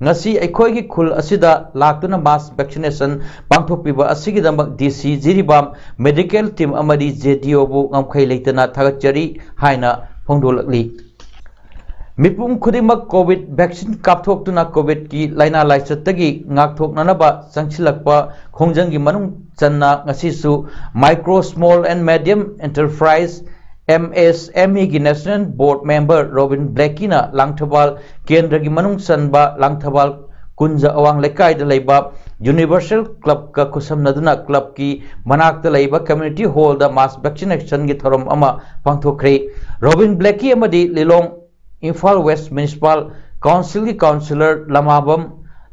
ꯉꯁꯤ ꯑꯩꯈꯣꯏꯒꯤ ꯈꯨꯜ ꯑꯁꯤꯗ ꯂꯥꯛꯇꯨꯅ mass vaccination ꯄꯥꯡꯊꯣꯛꯄꯤꯕ ꯑꯁꯤꯒꯤꯗꯃꯛ DC ꯖꯤꯔꯤꯕꯥꯝ medical team ꯑꯃꯗꯤ JDO ꯕꯨ ꯉꯝꯈꯩ ꯂꯩꯇꯅ ꯊꯥꯒꯠꯆꯔꯤ ꯍꯥꯏꯅ ꯐꯣꯡꯗꯣꯛꯂꯛꯂꯤ꯫ ꯃꯤꯄꯨꯝ ꯈꯨꯗꯤꯡꯃꯛ COVID vaccine ꯀꯥꯞꯊꯣꯛꯇꯨꯅ COVID ꯀꯤ ꯂꯥꯏꯅꯥ ꯂꯥꯏꯆꯠꯇꯒꯤ ꯉꯥꯛꯊꯣꯛꯅꯅꯕ ꯆꯪꯁꯤꯜꯂꯛꯄ ꯈꯣꯡꯖꯪꯒꯤ ꯃꯅꯨꯡ ꯆꯟꯅ ꯉꯁꯤꯁꯨ Micro, Small and Medium Enterprise, MSME ꯒꯤ National Board Member robin ꯕ꯭ꯂꯦꯀꯤꯅ Langthabal ꯀꯦꯟꯗ꯭ꯔꯒꯤ ꯃꯅꯨꯡ ꯆꯟꯕ ꯂꯥꯡꯊꯕꯥꯜ ꯀꯨꯟꯖ ꯑꯋꯥꯡ ꯂꯩꯀꯥꯏꯗ ꯂꯩꯕ Universal Club ꯀ ꯈꯨꯠꯁꯝꯅꯗꯨꯅ club ꯀꯤ ꯃꯅꯥꯛꯇ ꯂꯩꯕ community hall ꯗ mass vaccination ꯒꯤ ꯊꯧꯔꯝ ꯑꯃ ꯄꯥꯡꯊꯣꯛꯈ꯭ꯔꯦ꯫ ꯔꯣꯕꯤꯟ ꯕ꯭ꯂꯦꯀꯤ ꯑꯃꯗꯤ ꯂꯤꯂꯣꯡ ꯏꯝꯐꯥꯜ West Municipal Council ꯒꯤ Councillor ꯂꯃꯥꯕꯝ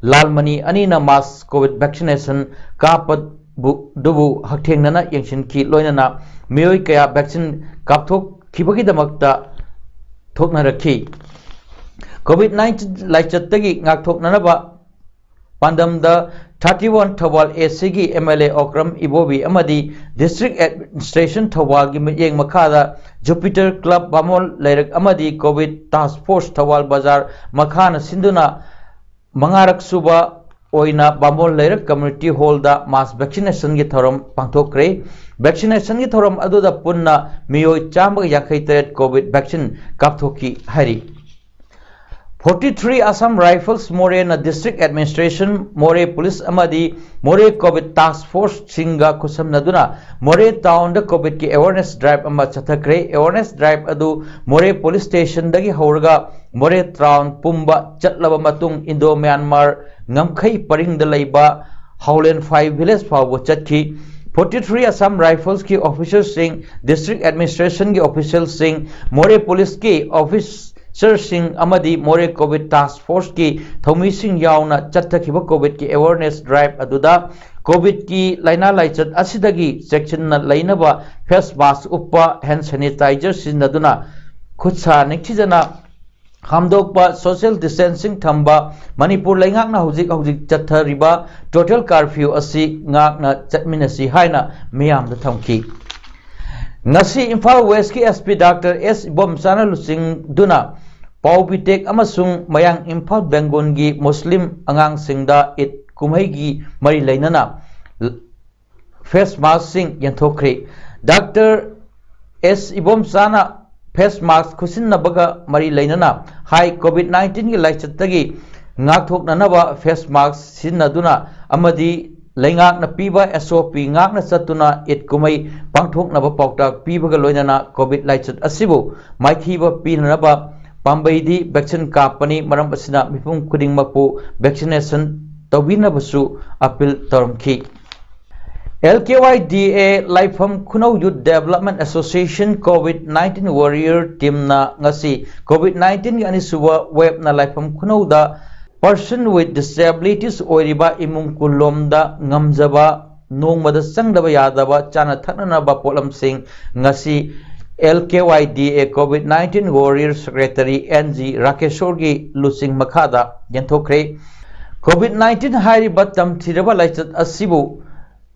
ꯂꯥꯜꯃꯅꯤ ꯑꯅꯤꯅ mass COVID vaccination ꯀꯥꯞꯄꯕꯨ, ꯗꯨꯕꯨ ꯍꯛꯊꯦꯡꯅꯅ ꯌꯦꯡꯁꯤꯟꯈꯤ, ꯂꯣꯏꯅꯅ ꯃꯤꯑꯣꯏ ꯀꯌꯥ vaccine ꯀꯥꯞꯊꯣꯛꯈꯤꯕꯒꯤꯗꯃꯛꯇ ꯊꯣꯛꯅꯔꯛꯈꯤ꯫ COVID nineteen ꯂꯥꯏꯆꯠꯇꯒꯤ ꯉꯥꯛꯊꯣꯛꯅꯅꯕ ꯄꯥꯟꯗꯝꯗ thirty one Thoubal AC ꯒꯤ MLA ꯑꯣꯀ꯭ꯔꯝ ꯏꯕꯣꯕꯤ ꯑꯃꯗꯤ District Administration ꯊꯧꯕꯥꯜꯒꯤ ꯃꯤꯠꯌꯦꯡ ꯃꯈꯥꯗ Jupiter Club ꯕꯥꯃꯣꯟ ꯂꯩꯔꯛ ꯑꯃꯗꯤ COVID Task Force ꯊꯧꯕꯥꯜ ꯕꯖꯥꯔ ꯃꯈꯥꯅ ꯁꯤꯟꯗꯨꯅ ꯃꯉꯥꯔꯛ ꯁꯨꯕ ꯑꯣꯏꯅ ꯕꯥꯃꯣꯟ ꯂꯩꯔꯛ Community Hall ꯗ mass vaccination ꯒꯤ ꯊꯧꯔꯝ ꯄꯥꯡꯊꯣꯛꯈ꯭ꯔꯦ꯫ Vaccination ꯒꯤ ꯊꯧꯔꯝ ꯑꯗꯨꯗ ꯄꯨꯟꯅ ꯃꯤꯑꯣꯏ ꯆꯥꯝꯃꯒ ꯌꯥꯡꯈꯩ ꯇꯔꯦꯠ COVID vaccine ꯀꯥꯞꯊꯣꯛꯈꯤ ꯍꯥꯏꯔꯤ꯫ Forty three Assam Rifles ꯃꯣꯔꯦꯅ District Administration, ꯃꯣꯔꯦ Police ꯑꯃꯗꯤ ꯃꯣꯔꯦ COVID Task Force ꯁꯤꯡꯒ ꯈꯨꯠꯁꯝꯅꯗꯨꯅ ꯃꯣꯔꯦ town ꯗ COVID ꯀꯤ awareness drive ꯑꯃ ꯆꯠꯊꯈ꯭ꯔꯦ꯫ Awareness drive ꯑꯗꯨ ꯃꯣꯔꯦ Police Station ꯗꯒꯤ ꯍꯧꯔꯒ ꯃꯣꯔꯦ town ꯄꯨꯝꯕ ꯆꯠꯂꯕ ꯃꯇꯨꯡ Indo Myanmar ꯉꯝꯈꯩ ꯄꯔꯤꯡꯗ ꯂꯩꯕ ꯍꯥꯎꯂꯦꯟꯐꯥꯏ village ꯐꯥꯎꯕ ꯆꯠꯈꯤ꯫ forty three Assam Riflesꯀꯤ officerꯁꯤꯡ, district administrationꯒꯤ officialꯁꯤꯡ, ꯃꯣꯔꯦ policeꯀꯤ officerꯁꯤꯡ ꯑꯃꯗꯤ ꯃꯣꯔꯦ COVID task forceꯀꯤ ꯊꯧꯃꯤꯁꯤꯡ ꯌꯥꯎꯅ ꯆꯠꯊꯈꯤꯕ COVIDꯀꯤ awareness drive ꯑꯗꯨꯗ COVIDꯀꯤ ꯂꯥꯏꯅꯥ ꯂꯥꯏꯆꯠ ꯑꯁꯤꯗꯒꯤ ꯆꯦꯛꯁꯤꯟꯅ ꯂꯩꯅꯕ face mask ꯎꯞꯄ, hand sanitizer ꯁꯤꯖꯤꯟꯅꯗꯨꯅ ꯈꯨꯠ ꯁꯥ ꯅꯤꯡꯊꯤꯖꯅ ꯍꯥꯝꯗꯣꯛꯄ, social distancing ꯊꯝꯕ, ꯃꯅꯤꯄꯨꯔ ꯂꯩꯉꯥꯛꯅ ꯍꯧꯖꯤꯛ ꯍꯧꯖꯤꯛ ꯆꯠꯊꯔꯤꯕ total curfew ꯑꯁꯤ ꯉꯥꯛꯅ ꯆꯠꯃꯤꯟꯅꯁꯤ ꯍꯥꯏꯅ ꯃꯤꯌꯥꯝꯗ ꯊꯝꯈꯤ꯫ ꯉꯁꯤ ꯏꯝꯐꯥꯜ Westꯀꯤ SP Doctor S ꯏꯕꯣꯝꯆꯥꯅ ꯂꯨꯆꯤꯡꯗꯨꯅ ꯄꯥꯎꯕꯤꯇꯦꯛ ꯑꯃꯁꯨꯡ ꯃꯌꯥꯡ ꯏꯝꯐꯥꯜ ꯕꯦꯡꯒꯣꯟꯒꯤ ꯃꯨꯁꯂꯤꯝ ꯑꯉꯥꯡꯁꯤꯡꯗ ꯏꯗ ꯀꯨꯝꯍꯩꯒꯤ ꯃꯔꯤ ꯂꯩꯅꯅ face maskꯁꯤꯡ ꯌꯦꯟꯊꯣꯛꯈ꯭ꯔꯦ꯫ Doctor S ꯏꯕꯣꯝꯆꯥꯅ face mask ꯈꯨꯠꯁꯤꯟꯅꯕꯒ ꯃꯔꯤ ꯂꯩꯅꯅ ꯍꯥꯏ, COVID nineteenꯒꯤ ꯂꯥꯏꯆꯠꯇꯒꯤ ꯉꯥꯛꯊꯣꯛꯅꯅꯕ face mask ꯁꯤꯖꯤꯟꯅꯗꯨꯅ ꯑꯃꯗꯤ ꯂꯩꯉꯥꯛꯅ ꯄꯤꯕ SOP ꯉꯥꯛꯅ ꯆꯠꯇꯨꯅ ꯏꯗ ꯀꯨꯝꯍꯩ ꯄꯥꯡꯊꯣꯛꯅꯕ ꯄꯥꯎꯇꯥꯛ ꯄꯤꯕꯒ ꯂꯣꯏꯅꯅ COVID ꯂꯥꯏꯆꯠ ꯑꯁꯤꯕꯨ ꯃꯥꯏꯊꯤꯕ ꯄꯤꯅꯅꯕ ꯄꯥꯝꯕꯩꯗꯤ vaccine ꯀꯥꯞꯄꯅꯤ꯫ ꯃꯔꯝ ꯑꯁꯤꯅ ꯃꯤꯄꯨꯝ ꯈꯨꯗꯤꯡꯃꯛꯄꯨ vaccination ꯇꯧꯕꯤꯅꯕꯁꯨ appeal ꯇꯧꯔꯝꯈꯤ꯫ LKYDA ꯂꯥꯏꯐꯝ ꯈꯨꯅꯧ Youth Development Association COVID nineteen Warrior Teamꯅ ꯉꯁꯤ COVID nineteenꯒꯤ ꯑꯅꯤꯁꯨꯕ waveꯅ ꯂꯥꯏꯐꯝ ꯈꯨꯅꯧꯗ person with disabilities ꯑꯣꯏꯔꯤꯕ ꯏꯃꯨꯡ ꯀꯨꯟꯂꯣꯝꯗ ꯉꯝꯖꯕ ꯅꯣꯡꯃꯗ ꯆꯪꯗꯕ ꯌꯥꯗꯕ ꯆꯥꯅ ꯊꯛꯅꯅꯕ ꯄꯣꯠꯂꯝꯁꯤꯡ ꯉꯁꯤ LKYDA COVID nineteen Warrior Secretary N G ꯔꯥꯀꯦꯁꯣꯔꯒꯤ ꯂꯨꯆꯤꯡ ꯃꯈꯥꯗ ꯌꯦꯟꯊꯣꯛꯈ꯭ꯔꯦ꯫ COVID nineteen ꯍꯥꯏꯔꯤꯕ ꯇꯝꯊꯤꯔꯕ ꯂꯥꯏꯆꯠ ꯑꯁꯤꯕꯨ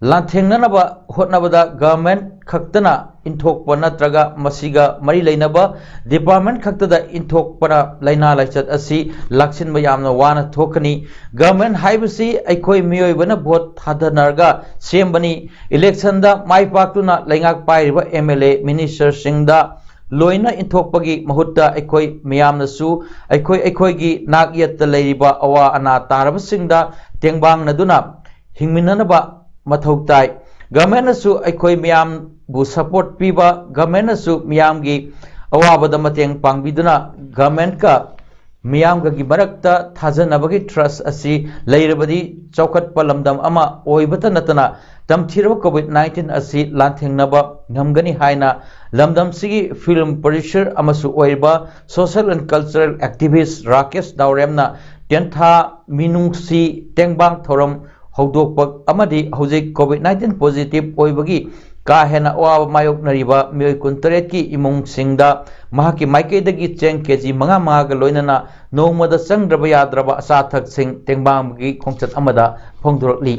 ꯂꯥꯟꯊꯦꯡꯅꯅꯕ ꯍꯣꯠꯅꯕꯗ government ꯈꯛꯇꯅ ꯏꯟꯊꯣꯛꯄ ꯅꯠꯇ꯭ꯔꯒ ꯃꯁꯤꯒ ꯃꯔꯤ ꯂꯩꯅꯕ department ꯈꯛꯇꯗ ꯏꯟꯊꯣꯛꯄꯅ ꯂꯥꯏꯅꯥ ꯂꯥꯏꯆꯠ ꯑꯁꯤ ꯂꯥꯛꯁꯤꯟꯕ ꯌꯥꯝꯅ ꯋꯥꯅ ꯊꯣꯛꯀꯅꯤ꯫ Government ꯍꯥꯏꯕꯁꯤ ꯑꯩꯈꯣꯏ ꯃꯤꯑꯣꯏꯕꯅ vote ꯊꯥꯗꯅꯔꯒ ꯁꯦꯝꯕꯅꯤ꯫ Electionꯗ ꯃꯥꯏ ꯄꯥꯛꯇꯨꯅ ꯂꯩꯉꯥꯛ ꯄꯥꯏꯔꯤꯕ MLA ministerꯁꯤꯡꯗ ꯂꯣꯏꯅ ꯏꯟꯊꯣꯛꯄꯒꯤ ꯃꯍꯨꯠꯇ ꯑꯩꯈꯣꯏ ꯃꯤꯌꯥꯝꯅꯁꯨ ꯑꯩꯈꯣꯏ ꯑꯩꯈꯣꯏꯒꯤ ꯅꯥꯛ ꯌꯦꯠꯇ ꯂꯩꯔꯤꯕ ꯑꯋꯥ ꯑꯅꯥ ꯇꯥꯔꯕꯁꯤꯡꯗ ꯇꯦꯡꯕꯥꯡꯅꯗꯨꯅ ꯍꯤꯡꯃꯤꯟꯅꯅꯕ ꯃꯊꯧ ꯇꯥꯏ꯫ Governmentꯅꯁꯨ ꯑꯩꯈꯣꯏ ꯃꯤꯌꯥꯝꯕꯨ support ꯄꯤꯕ, governmentꯅꯁꯨ ꯃꯤꯌꯥꯝꯒꯤ ꯑꯋꯥꯕꯗ ꯃꯇꯦꯡ ꯄꯥꯡꯕꯤꯗꯨꯅ governmentꯀ ꯃꯤꯌꯥꯝꯒꯒꯤ ꯃꯔꯛꯇ ꯊꯥꯖꯅꯕꯒꯤ trust ꯑꯁꯤ ꯂꯩꯔꯕꯗꯤ ꯆꯥꯎꯈꯠꯄ ꯂꯝꯗꯝ ꯑꯃ ꯑꯣꯏꯕꯇ ꯅꯠꯇꯅ ꯇꯝꯊꯤꯔꯕ COVID nineteen ꯑꯁꯤ ꯂꯥꯟꯊꯦꯡꯅꯕ ꯉꯝꯒꯅꯤ ꯍꯥꯏꯅ ꯂꯝꯗꯝꯁꯤꯒꯤ film producer ꯑꯃꯁꯨ ꯑꯣꯏꯔꯤꯕ social and cultural activist Rakesh ꯅꯥꯎꯔꯦꯝꯅ ꯇꯦꯟꯊꯥ ꯃꯤꯅꯨꯡꯁꯤ ꯇꯦꯡꯕꯥꯡ ꯊꯧꯔꯝ ꯍꯧꯗꯣꯛꯄ ꯑꯃꯗꯤ ꯍꯧꯖꯤꯛ COVID nineteen positive ꯑꯣꯏꯕꯒꯤ ꯀꯥ ꯍꯦꯟꯅ ꯑꯋꯥꯕ ꯃꯥꯌꯣꯛꯅꯔꯤꯕ ꯃꯤꯑꯣꯏ ꯀꯨꯟꯇꯔꯦꯠꯀꯤ ꯏꯃꯨꯡꯁꯤꯡꯗ ꯃꯍꯥꯛꯀꯤ ꯃꯥꯏꯀꯩꯗꯒꯤ ꯆꯦꯡ KG ꯃꯉꯥ ꯃꯉꯥꯒ ꯂꯣꯏꯅꯅ ꯅꯣꯡꯃꯗ ꯆꯪꯗ꯭ꯔꯕ ꯌꯥꯗ꯭ꯔꯕ ꯑꯆꯥ ꯑꯊꯛꯁꯤꯡ ꯇꯦꯡꯕꯥꯡꯕꯒꯤ ꯈꯣꯡꯆꯠ ꯑꯃꯗ ꯐꯣꯡꯗꯣꯔꯛꯂꯤ꯫